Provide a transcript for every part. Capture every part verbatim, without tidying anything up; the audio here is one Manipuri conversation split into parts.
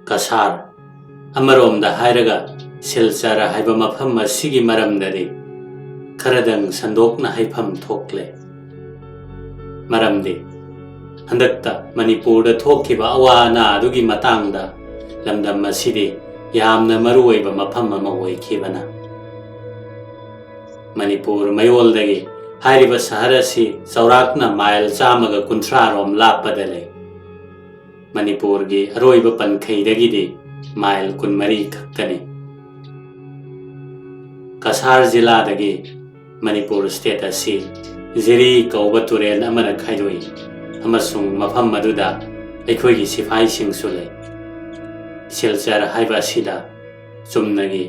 ꯀꯁꯥꯔ, ꯑꯃꯔꯣꯝꯗ ꯍꯥꯏꯔꯒ ꯁꯤꯜꯆꯔ ꯍꯥꯏꯕ ꯃꯐꯝ ꯑꯁꯤꯒꯤ ꯃꯔꯝꯗꯗꯤ ꯈꯔꯗꯪ ꯁꯟꯗꯣꯛꯅ ꯍꯥꯏꯐꯝ ꯊꯣꯛꯂꯦ꯫ ꯃꯔꯝꯗꯤ ꯍꯟꯗꯛꯇ ꯃꯅꯤꯄꯨꯔꯗ ꯊꯣꯛꯈꯤꯕ ꯑꯋꯥ ꯑꯅꯥ ꯑꯗꯨꯒꯤ ꯃꯇꯥꯡꯗ ꯂꯝꯗꯝ ꯑꯁꯤꯗꯤ ꯌꯥꯝꯅ ꯃꯔꯨꯑꯣꯏꯕ ꯃꯐꯝ ꯑꯃ ꯑꯣꯏꯈꯤꯕꯅ꯫ ꯃꯅꯤꯄꯨꯔ ꯃꯌꯣꯜꯗꯒꯤ ꯍꯥꯏꯔꯤꯕ ꯁꯍꯔ ꯑꯁꯤ ꯆꯥꯎꯔꯥꯛꯅ ꯃꯥꯏꯜ ꯆꯥꯝꯃꯒ ꯀꯨꯟꯊ꯭ꯔꯥ ꯔꯣꯝ ꯂꯥꯞꯄꯗ ꯂꯩ꯫ ꯃꯅꯤꯄꯨꯔꯒꯤ ꯑꯔꯣꯏꯕ ꯄꯟꯈꯩꯗꯒꯤꯗꯤ ꯃꯥꯏꯜ ꯀꯨꯟꯃꯔꯤ ꯈꯛꯇꯅꯤ꯫ ꯀꯁꯥꯔ ꯖꯤꯂꯥꯗꯒꯤ ꯃꯅꯤꯄꯨꯔ ꯁ꯭ꯇꯦꯠ ꯑꯁꯤ ꯖꯤꯔꯤ ꯀꯧꯕ ꯇꯨꯔꯦꯜ ꯑꯃꯅ ꯈꯥꯏꯗꯣꯛꯏ ꯑꯃꯁꯨꯡ ꯃꯐꯝ ꯑꯗꯨꯗ ꯑꯩꯈꯣꯏꯒꯤ ꯁꯤꯐꯥꯏꯁꯤꯡꯁꯨ ꯂꯩ꯫ ꯁꯤꯜꯆꯔ ꯍꯥꯏꯕ ꯑꯁꯤꯗ ꯆꯨꯝꯅꯒꯤ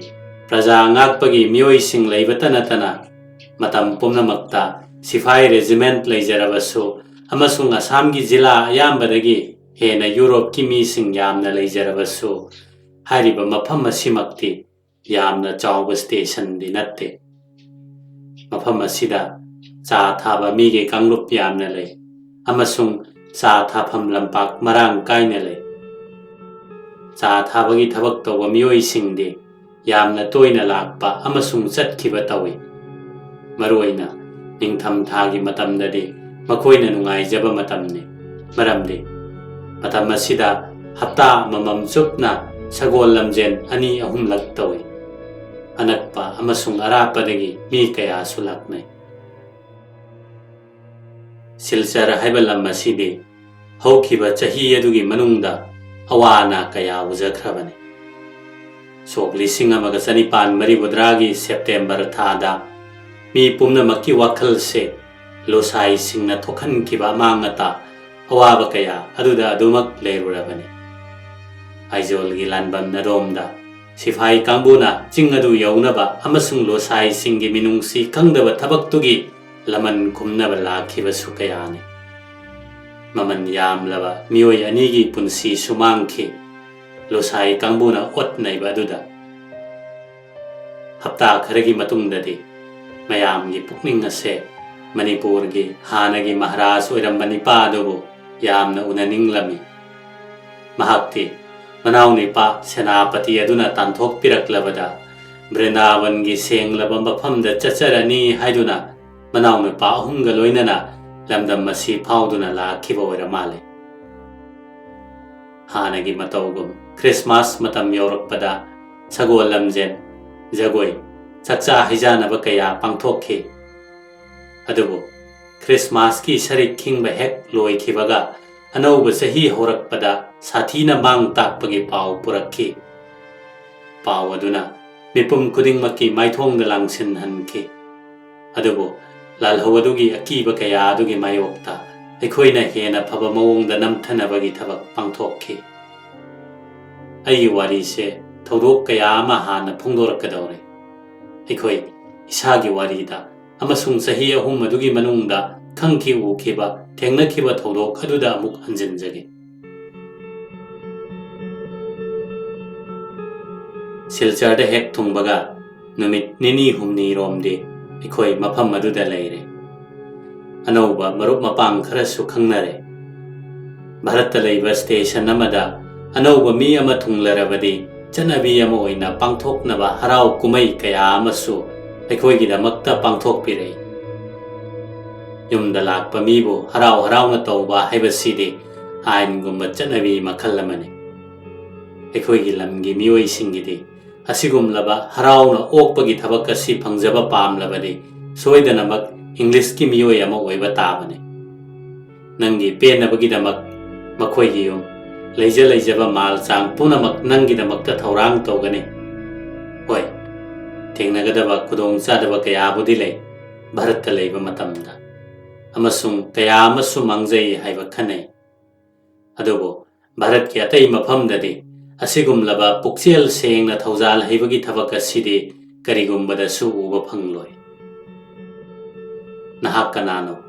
ꯄ꯭ꯔꯖꯥ ꯉꯥꯛꯄꯒꯤ ꯃꯤꯑꯣꯏꯁꯤꯡ ꯂꯩꯕꯇ ꯅꯠꯇꯅ ꯃꯇꯝ ꯄꯨꯝꯅꯃꯛꯇ ꯁꯤꯐꯥꯏ ꯔꯦꯖꯤꯃꯦꯟꯠ ꯂꯩꯖꯔꯕꯁꯨ ꯑꯃꯁꯨꯡ ꯑꯁꯥꯝꯒꯤ ꯖꯤꯂꯥ ꯑꯌꯥꯝꯕꯗꯒꯤ ꯍꯦꯟꯅ ꯌꯨꯔꯣꯞꯀꯤ ꯃꯤꯁꯤꯡ ꯌꯥꯝꯅ ꯂꯩꯖꯔꯕꯁꯨ, ꯍꯥꯏꯔꯤꯕ ꯃꯐꯝ ꯑꯁꯤꯃꯛꯇꯤ ꯌꯥꯝꯅ ꯆꯥꯎꯕ ꯁ꯭ꯇꯦꯁꯟꯗꯤ ꯅꯠꯇꯦ꯫ ꯃꯐꯝ ꯑꯁꯤꯗ ꯆꯥ ꯊꯥꯕ ꯃꯤꯒꯤ ꯀꯥꯡꯂꯨꯞ ꯌꯥꯝꯅ ꯂꯩ ꯑꯃꯁꯨꯡ ꯆꯥ ꯊꯥꯐꯝ ꯂꯝꯄꯥꯛ ꯃꯔꯥꯡ ꯀꯥꯏꯅ ꯂꯩ꯫ ꯆꯥ ꯊꯥꯕꯒꯤ ꯊꯕꯛ ꯇꯧꯕ ꯃꯤꯑꯣꯏꯁꯤꯡꯗꯤ ꯌꯥꯝꯅ ꯇꯣꯏꯅ ꯂꯥꯛꯄ ꯑꯃꯁꯨꯡ ꯆꯠꯈꯤꯕ ꯇꯧꯏ꯫ ꯃꯔꯨꯑꯣꯏꯅ ꯅꯤꯡꯊꯝ ꯊꯥꯒꯤ ꯃꯇꯝꯗꯗꯤ ꯃꯈꯣꯏꯅ ꯅꯨꯡꯉꯥꯏꯖꯕ ꯃꯇꯝꯅꯤ, ꯃꯔꯝꯗꯤ ꯃꯇꯝ ꯑꯁꯤꯗ ꯍꯞꯇꯥ ꯑꯃꯃꯝ ꯆꯨꯞꯅ ꯁꯒꯣꯜ ꯂꯝꯖꯦꯟ ꯑꯅꯤ ꯑꯍꯨꯝꯂꯛ ꯇꯧꯏ꯫ ꯑꯅꯛꯄ ꯑꯃꯁꯨꯡ ꯑꯔꯥꯞꯄꯗꯒꯤ ꯃꯤ ꯀꯌꯥꯁꯨ ꯂꯥꯛꯅꯩ꯫ ꯁꯤꯜꯆꯔ ꯍꯥꯏꯕ ꯂꯝ ꯑꯁꯤꯗꯤ ꯍꯧꯈꯤꯕ ꯆꯍꯤ ꯑꯗꯨꯒꯤ ꯃꯅꯨꯡꯗ ꯑꯋꯥ ꯑꯅꯥ ꯀꯌꯥ ꯎꯖꯈ꯭ꯔꯕꯅꯤ꯫ ꯁꯣꯛ ꯂꯤꯁꯤꯡ ꯑꯃꯒ ꯆꯅꯤꯄꯥꯟ ꯃꯔꯤꯐꯨꯇꯔꯥꯒꯤ ꯁꯦꯞꯇꯦꯝꯕꯔ ꯊꯥꯗ ꯃꯤ ꯄꯨꯝꯅꯃꯛꯀꯤ ꯋꯥꯈꯜꯁꯦ ꯂꯣꯁꯥꯏꯁꯤꯡꯅ ꯊꯣꯛꯍꯟꯈꯤꯕ ꯑꯃꯥꯡ ꯑꯇꯥ, ꯑꯋꯥꯕ ꯀꯌꯥ ꯑꯗꯨꯗ ꯑꯗꯨꯃꯛ ꯂꯩꯔꯨꯔꯕꯅꯤ꯫ ꯑꯥꯏꯖꯣꯜꯒꯤ ꯂꯥꯟꯕꯝ ꯅꯥꯗꯣꯝꯗ ꯁꯤꯐꯥꯏ ꯀꯥꯡꯕꯨꯅ ꯆꯤꯡ ꯑꯗꯨ ꯌꯧꯅꯕ ꯑꯃꯁꯨꯡ ꯂꯣꯁꯥꯏꯁꯤꯡꯒꯤ ꯃꯤꯅꯨꯡꯁꯤ ꯈꯪꯗꯕ ꯊꯕꯛꯇꯨꯒꯤ ꯂꯃꯟ ꯈꯨꯝꯅꯕ ꯂꯥꯛꯈꯤꯕꯁꯨ ꯀꯌꯥꯅꯤ꯫ ꯃꯃꯜ ꯌꯥꯝꯂꯕ ꯃꯤꯑꯣꯏ ꯑꯅꯤꯒꯤ ꯄꯨꯟꯁꯤꯁꯨ ꯃꯥꯡꯈꯤ, ꯂꯣꯁꯥꯏ ꯀꯥꯡꯕꯨꯅ ꯑꯣꯠ ꯅꯩꯕ ꯑꯗꯨꯗ꯫ ꯍꯞꯇꯥ ꯈꯔꯒꯤ ꯃꯇꯨꯡꯗꯗꯤ ꯃꯌꯥꯝꯒꯤ ꯄꯨꯛꯅꯤꯡ ꯑꯁꯦ ꯃꯅꯤꯄꯨꯔꯒꯤ ꯍꯥꯟꯅꯒꯤ ꯃꯍꯥꯔꯥꯖ ꯑꯣꯏꯔꯝꯕ ꯅꯤꯄꯥ ꯑꯗꯨꯕꯨ ꯌꯥꯝꯅ ꯎꯅꯅꯤꯡꯂꯝꯃꯤ꯫ ꯃꯍꯥꯛꯇꯤ ꯃꯅꯥꯎꯅꯨꯄꯥ ꯁꯦꯅꯥꯄꯇꯤ ꯑꯗꯨꯅ ꯇꯥꯟꯊꯣꯛꯄꯤꯔꯛꯂꯕꯗ, ꯕ꯭ꯔꯤꯟꯗꯥꯕꯟꯒꯤ ꯁꯦꯡꯂꯕ ꯃꯐꯝꯗ ꯆꯠꯆꯔꯅꯤ ꯍꯥꯏꯗꯨꯅ ꯃꯅꯥꯎꯅꯨꯄꯥ ꯑꯍꯨꯝꯒ ꯂꯣꯏꯅꯅ ꯂꯝꯗꯝ ꯑꯁꯤ ꯐꯥꯎꯗꯨꯅ ꯂꯥꯛꯈꯤꯕ ꯑꯣꯏꯔ ꯃꯥꯜꯂꯦ꯫ ꯍꯥꯟꯅꯒꯤ ꯃꯇꯧꯒꯨꯝ ꯈ꯭ꯔꯤꯁꯃꯥꯁ ꯃꯇꯝ ꯌꯧꯔꯛꯄꯗ ꯁꯒꯣꯜ ꯂꯝꯖꯦꯟ, ꯖꯒꯣꯏ, ꯆꯥꯛꯆꯥ ꯍꯩꯖꯥꯅꯕ ꯀꯌꯥ ꯄꯥꯡꯊꯣꯛꯈꯤ꯫ ꯑꯗꯨꯕꯨ ꯈ꯭ꯔꯤꯁꯃꯥꯁꯀꯤ ꯁꯔꯤꯛ ꯈꯤꯡꯕ ꯍꯦꯛ ꯂꯣꯏꯈꯤꯕꯒ ꯑꯅꯧꯕ ꯆꯍꯤ ꯍꯧꯔꯛꯄꯗ ꯁꯥꯊꯤꯅ ꯃꯥꯡ ꯇꯥꯛꯄꯒꯤ ꯄꯥꯎ ꯄꯨꯔꯛꯈꯤ꯫ ꯄꯥꯎ ꯑꯗꯨꯅ ꯃꯤꯄꯨꯝ ꯈꯨꯗꯤꯡꯃꯛꯀꯤ ꯃꯥꯏꯊꯣꯡꯗ ꯂꯥꯡꯁꯤꯟꯍꯟꯈꯤ꯫ ꯑꯗꯨꯕꯨ ꯂꯥꯜꯍꯧ ꯑꯗꯨꯒꯤ ꯑꯀꯤꯕ ꯀꯌꯥ ꯑꯗꯨꯒꯤ ꯃꯥꯌꯣꯛꯇ ꯑꯩꯈꯣꯏꯅ ꯍꯦꯟꯅ ꯐꯕ ꯃꯑꯣꯡꯗ ꯅꯝꯊꯅꯕꯒꯤ ꯊꯕꯛ ꯄꯥꯡꯊꯣꯛꯈꯤ꯫ ꯑꯩꯒꯤ ꯋꯥꯔꯤꯁꯦ ꯊꯧꯗꯣꯛ ꯀꯌꯥ ꯑꯃ ꯍꯥꯟꯅ ꯐꯣꯡꯗꯣꯔꯛꯀꯗꯧꯔꯦ꯫ ꯑꯩꯈꯣꯏ ꯏꯁꯥꯒꯤ ꯋꯥꯔꯤꯗ ꯑꯃꯁꯨꯡ ꯆꯍꯤ ꯑꯍꯨꯝ ꯑꯗꯨꯒꯤ ꯃꯅꯨꯡꯗ ꯈꯪꯈꯤ ꯎꯈꯤꯕ, ꯊꯦꯡꯅꯈꯤꯕ ꯊꯧꯗꯣꯛ ꯑꯗꯨꯗ ꯑꯃꯨꯛ ꯍꯟꯖꯤꯟꯖꯒꯦ꯫ ꯁꯤꯜꯆꯔꯗ ꯍꯦꯛ ꯊꯨꯡꯕꯒ ꯅꯨꯃꯤꯠ ꯅꯤꯅꯤ ꯍꯨꯝꯅꯤꯔꯣꯝꯗꯤ ꯑꯩꯈꯣꯏ ꯃꯐꯝ ꯑꯗꯨꯗ ꯂꯩꯔꯦ꯫ ꯑꯅꯧꯕ ꯃꯔꯨꯞ ꯃꯄꯥꯡ ꯈꯔꯁꯨ ꯈꯪꯅꯔꯦ꯫ ꯚꯥꯔꯠꯇ ꯂꯩꯕ ꯁ꯭ꯇꯦꯁꯟ ꯑꯃꯗ ꯑꯅꯧꯕ ꯃꯤ ꯑꯃ ꯊꯨꯡꯂꯔꯕꯗꯤ ꯆꯠꯅꯕꯤ ꯑꯃ ꯑꯣꯏꯅ ꯄꯥꯡꯊꯣꯛꯅꯕ ꯍꯔꯥꯎ ꯀꯨꯝꯍꯩ ꯀꯌꯥ ꯑꯃꯁꯨ ꯑꯩꯈꯣꯏꯒꯤꯗꯃꯛꯇ ꯄꯥꯡꯊꯣꯛꯄꯤꯔꯛꯏ꯫ ꯌꯨꯝꯗ ꯂꯥꯛꯄ ꯃꯤꯕꯨ ꯍꯔꯥꯎ ꯍꯔꯥꯎꯅ ꯇꯧꯕ ꯍꯥꯏꯕꯁꯤꯗꯤ ꯑꯥꯏꯟꯒꯨꯝꯕ ꯆꯠꯅꯕꯤ ꯃꯈꯜ ꯑꯃꯅꯤ꯫ ꯑꯩꯈꯣꯏꯒꯤ ꯂꯝꯒꯤ ꯃꯤꯑꯣꯏꯁꯤꯡꯒꯤꯗꯤ ꯑꯁꯤꯒꯨꯝꯂꯕ ꯍꯔꯥꯎꯅ ꯑꯣꯛꯄꯒꯤ ꯊꯕꯛ ꯑꯁꯤ ꯐꯪꯖꯕ ꯄꯥꯝꯂꯕꯗꯤ ꯁꯣꯏꯗꯅꯃꯛ ꯏꯪꯂꯤꯁꯀꯤ ꯃꯤꯑꯣꯏ ꯑꯃ ꯑꯣꯏꯕ ꯇꯥꯕꯅꯤ꯫ ꯅꯪꯒꯤ ꯄꯦꯟꯅꯕꯒꯤꯗꯃꯛ ꯃꯈꯣꯏꯒꯤ ꯌꯨꯝ, ꯂꯩꯖ ꯂꯩꯖꯕ ꯃꯥꯜ ꯆꯥꯡ ꯄꯨꯝꯅꯃꯛ ꯅꯪꯒꯤꯗꯃꯛꯇ ꯊꯧꯔꯥꯡ ꯇꯧꯒꯅꯤ꯫ ꯍꯣꯏ, ꯊꯦꯡꯅꯒꯗꯕ ꯈꯨꯗꯣꯡꯆꯥꯗꯕ ꯀꯌꯥꯕꯨꯗꯤ ꯂꯩ ꯚꯥꯔꯠꯇ ꯂꯩꯕ ꯃꯇꯝꯗ, ꯑꯃꯁꯨꯡ ꯀꯌꯥ ꯑꯃꯁꯨ ꯃꯥꯡꯖꯩ ꯍꯥꯏꯕ ꯈꯟꯅꯩ꯫ ꯑꯗꯨꯕꯨ ꯚꯥꯔꯠꯀꯤ ꯑꯇꯩ ꯃꯐꯝꯗꯗꯤ ꯑꯁꯤꯒꯨꯝꯂꯕ ꯄꯨꯛꯆꯦꯜ ꯁꯦꯡꯅ ꯊꯧꯖꯥꯜ ꯍꯩꯕꯒꯤ ꯊꯕꯛ ꯑꯁꯤꯗꯤ ꯀꯔꯤꯒꯨꯝꯕꯗꯁꯨ ꯎꯕ ꯐꯪꯂꯣꯏ꯫ ꯅꯍꯥꯛ ꯀꯅꯥꯅꯣ?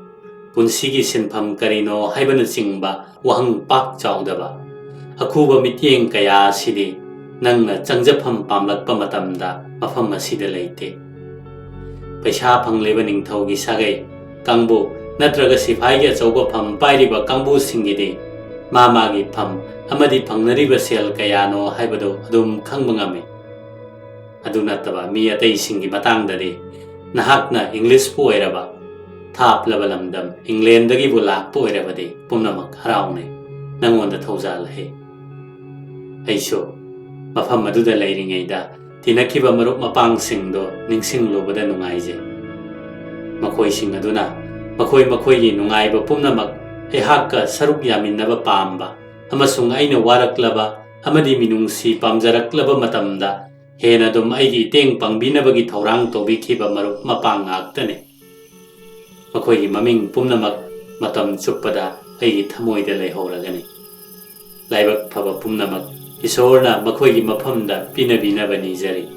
ꯄꯨꯟꯁꯤꯒꯤ ꯁꯤꯟꯐꯝ ꯀꯔꯤꯅꯣ ꯍꯥꯏꯕꯅꯆꯤꯡꯕ ꯋꯥꯍꯪ ꯄꯥꯛ ꯆꯥꯎꯗꯕ ꯑꯈꯨꯕ ꯃꯤꯠꯌꯦꯡ ꯀꯌꯥ ꯑꯁꯤꯗꯤ ꯅꯪꯅ ꯆꯪꯖꯐꯝ ꯄꯥꯝꯂꯛꯄ ꯃꯇꯝꯗ ꯃꯐꯝ ꯑꯁꯤꯗ ꯂꯩꯇꯦ꯫ ꯄꯩꯁꯥ ꯐꯪꯂꯤꯕ ꯅꯤꯡꯊꯧꯒꯤ ꯁꯥꯒꯩ ꯀꯥꯡꯕꯨ ꯅꯠꯇ꯭ꯔꯒ ꯁꯤꯐꯥꯏꯒꯤ ꯑꯆꯧꯕ ꯐꯝ ꯄꯥꯏꯔꯤꯕ ꯀꯥꯡꯕꯨꯁꯤꯡꯒꯤꯗꯤ ꯃꯥ ꯃꯥꯒꯤ ꯐꯝ ꯑꯃꯗꯤ ꯐꯪꯅꯔꯤꯕ ꯁꯦꯜ ꯀꯌꯥꯅꯣ ꯍꯥꯏꯕꯗꯨ ꯑꯗꯨꯝ ꯈꯪꯕ ꯉꯝꯃꯤ꯫ ꯑꯗꯨ ꯅꯠꯇꯕ ꯃꯤ ꯑꯇꯩꯁꯤꯡꯒꯤ ꯃꯇꯥꯡꯗꯗꯤ, ꯅꯍꯥꯛꯅ ꯏꯪꯂꯤꯁꯄꯨ ꯑꯣꯏꯔꯕ, ꯊꯥꯞꯂꯕ ꯂꯝꯗꯝ ꯏꯪꯂꯦꯟꯗꯒꯤꯕꯨ ꯂꯥꯛꯄ ꯑꯣꯏꯔꯕꯗꯤ ꯄꯨꯝꯅꯃꯛ ꯍꯔꯥꯎꯅꯩ, ꯅꯪꯉꯣꯟꯗ ꯊꯧꯖꯥꯜ ꯍꯦ꯫ ꯑꯩꯁꯨ ꯃꯐꯝ ꯑꯗꯨꯗ ꯂꯩꯔꯤꯉꯩꯗ ꯇꯤꯟꯅꯈꯤꯕ ꯃꯔꯨꯞ ꯃꯄꯥꯡꯁꯤꯡꯗꯣ ꯅꯤꯡꯁꯤꯡꯂꯨꯕꯗ ꯅꯨꯡꯉꯥꯏꯖꯩ꯫ ꯃꯈꯣꯏꯁꯤꯡ ꯑꯗꯨꯅ ꯃꯈꯣꯏ ꯃꯈꯣꯏꯒꯤ ꯅꯨꯡꯉꯥꯏꯕ ꯄꯨꯝꯅꯃꯛ ꯑꯩꯍꯥꯛꯀ ꯁꯔꯨꯛ ꯌꯥꯃꯤꯟꯅꯕ ꯄꯥꯝꯕ ꯑꯃꯁꯨꯡ ꯑꯩꯅ ꯋꯥꯔꯛꯂꯕ ꯑꯃꯗꯤ ꯃꯤꯅꯨꯡꯁꯤ ꯄꯥꯝꯖꯔꯛꯂꯕ ꯃꯇꯝꯗ ꯍꯦꯟꯅ ꯑꯗꯨꯝ ꯑꯩꯒꯤ ꯏꯇꯦꯡ ꯄꯥꯡꯕꯤꯅꯕꯒꯤ ꯊꯧꯔꯥꯡ ꯇꯧꯕꯤꯈꯤꯕ ꯃꯔꯨꯞ ꯃꯄꯥꯡ ꯉꯥꯛꯇꯅꯤ꯫ ꯃꯈꯣꯏꯒꯤ ꯃꯃꯤꯡ ꯄꯨꯝꯅꯃꯛ ꯃꯇꯝ ꯆꯨꯞꯄꯗ ꯑꯩꯒꯤ ꯊꯃꯣꯏꯗ ꯂꯩꯍꯧꯔꯒꯅꯤ꯫ ꯂꯥꯏꯕꯛ ꯐꯕ ꯄꯨꯝꯅꯃꯛ ꯏꯁꯣꯔꯅ ꯃꯈꯣꯏꯒꯤ ꯃꯐꯝꯗ ꯄꯤꯅꯕꯤꯅꯕ ꯅꯤꯖꯔꯤ꯫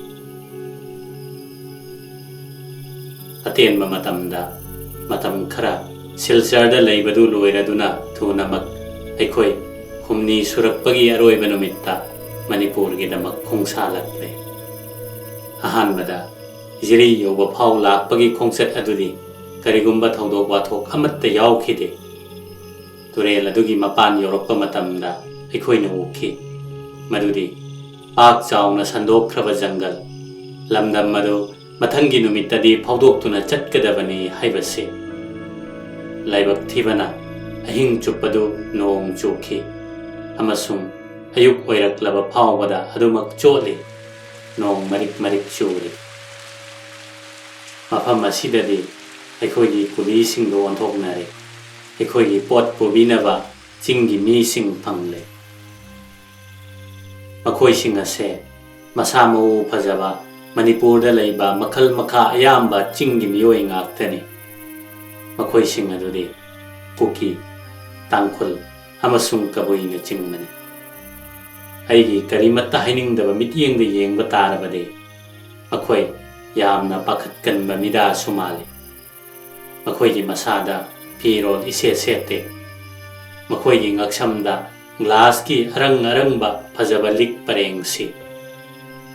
ꯑꯇꯦꯟꯕ ꯃꯇꯝꯗ, ꯃꯇꯝ ꯈꯔ ꯁꯤꯜꯆꯔꯗ ꯂꯩꯕꯗꯨ ꯂꯣꯏꯔꯗꯨꯅ ꯊꯨꯅꯃꯛ ꯑꯩꯈꯣꯏ ꯍꯨꯝꯅꯤ ꯁꯨꯔꯛꯄꯒꯤ ꯑꯔꯣꯏꯕ ꯅꯨꯃꯤꯠꯇ ꯃꯅꯤꯄꯨꯔꯒꯤꯗꯃꯛ ꯈꯣꯡꯁꯥꯜꯂꯛꯂꯦ꯫ ꯑꯍꯥꯟꯕꯗ ꯖꯤꯔꯤ ꯌꯧꯕ ꯐꯥꯎ ꯂꯥꯛꯄꯒꯤ ꯈꯣꯡꯆꯠ ꯑꯗꯨꯗꯤ ꯀꯔꯤꯒꯨꯝꯕ ꯊꯧꯗꯣꯛ ꯋꯥꯊꯣꯛ ꯑꯃꯠꯇ ꯌꯥꯎꯈꯤꯗꯦ꯫ ꯇꯨꯔꯦꯜ ꯑꯗꯨꯒꯤ ꯃꯄꯥꯟ ꯌꯧꯔꯛꯄ ꯃꯇꯝꯗ ꯑꯩꯈꯣꯏꯅ ꯎꯈꯤ ꯃꯗꯨꯗꯤ ꯄꯥꯛ ꯆꯥꯎꯅ ꯁꯟꯗꯣꯛꯈ꯭ꯔꯕ ꯖꯪꯒꯜ꯫ ꯂꯝꯗꯝ ꯑꯗꯨ ꯃꯊꯪꯒꯤ ꯅꯨꯃꯤꯠꯇꯗꯤ ꯐꯥꯎꯗꯣꯛꯇꯨꯅ ꯆꯠꯀꯗꯕꯅꯤ ꯍꯥꯏꯕꯁꯤ꯫ ꯂꯥꯏꯕꯛ ꯊꯤꯕꯅ ꯑꯍꯤꯡ ꯆꯨꯞꯄꯗꯨ ꯅꯣꯡ ꯆꯨꯈꯤ ꯑꯃꯁꯨꯡ ꯑꯌꯨꯛ ꯑꯣꯏꯔꯛꯂꯕ ꯐꯥꯎꯕꯗ ꯑꯗꯨꯃꯛ ꯆꯣꯠꯂꯤ꯫ ꯅꯣꯡ ꯃꯔꯤꯛ ꯃꯔꯤꯛ ꯆꯨꯔꯤ꯫ ꯃꯐꯝ ꯑꯁꯤꯗꯗꯤ ꯑꯩꯈꯣꯏꯒꯤ ꯀꯨꯂꯤꯁꯤꯡꯗꯨ ꯑꯣꯟꯊꯣꯛꯅꯔꯦ꯫ ꯑꯩꯈꯣꯏꯒꯤ ꯄꯣꯠ ꯄꯨꯕꯤꯅꯕ ꯆꯤꯡꯒꯤ ꯃꯤꯁꯤꯡ ꯐꯪꯂꯦ꯫ ꯃꯈꯣꯏꯁꯤꯡ ꯑꯁꯦ ꯃꯁꯥ ꯃꯎ ꯐꯖꯕ, ꯃꯅꯤꯄꯨꯔꯗ ꯂꯩꯕ ꯃꯈꯜ ꯃꯈꯥ ꯑꯌꯥꯝꯕ ꯆꯤꯡꯒꯤ ꯃꯤꯑꯣꯏ ꯉꯥꯛꯇꯅꯤ꯫ ꯃꯈꯣꯏꯁꯤꯡ ꯑꯗꯨꯗꯤ ꯀꯨꯀꯤ, ꯇꯥꯡꯈꯨꯜ ꯑꯃꯁꯨꯡ ꯀꯕꯨꯏꯅꯆꯤꯡꯕꯅꯤ꯫ ꯑꯩꯒꯤ ꯀꯔꯤꯃꯠꯇ ꯍꯥꯏꯅꯤꯡꯗꯕ ꯃꯤꯠꯌꯦꯡꯗ ꯌꯦꯡꯕ ꯇꯥꯔꯕꯗꯤ, ꯃꯈꯣꯏ ꯌꯥꯝꯅ ꯄꯥꯈꯠꯀꯟꯕ ꯃꯤꯗꯥꯁꯨ ꯃꯥꯜꯂꯤ꯫ ꯃꯈꯣꯏꯒꯤ ꯃꯁꯥꯗ ꯐꯤꯔꯣꯜ ꯏꯁꯦꯠ ꯁꯦꯠꯇꯦ꯫ ꯃꯈꯣꯏꯒꯤ ꯉꯛꯁꯝꯗ ꯒ꯭ꯂꯥꯁꯀꯤ ꯑꯔꯪ ꯑꯔꯪꯕ ꯐꯖꯕ ꯂꯤꯛ ꯄꯔꯦꯡ ꯁꯤ꯫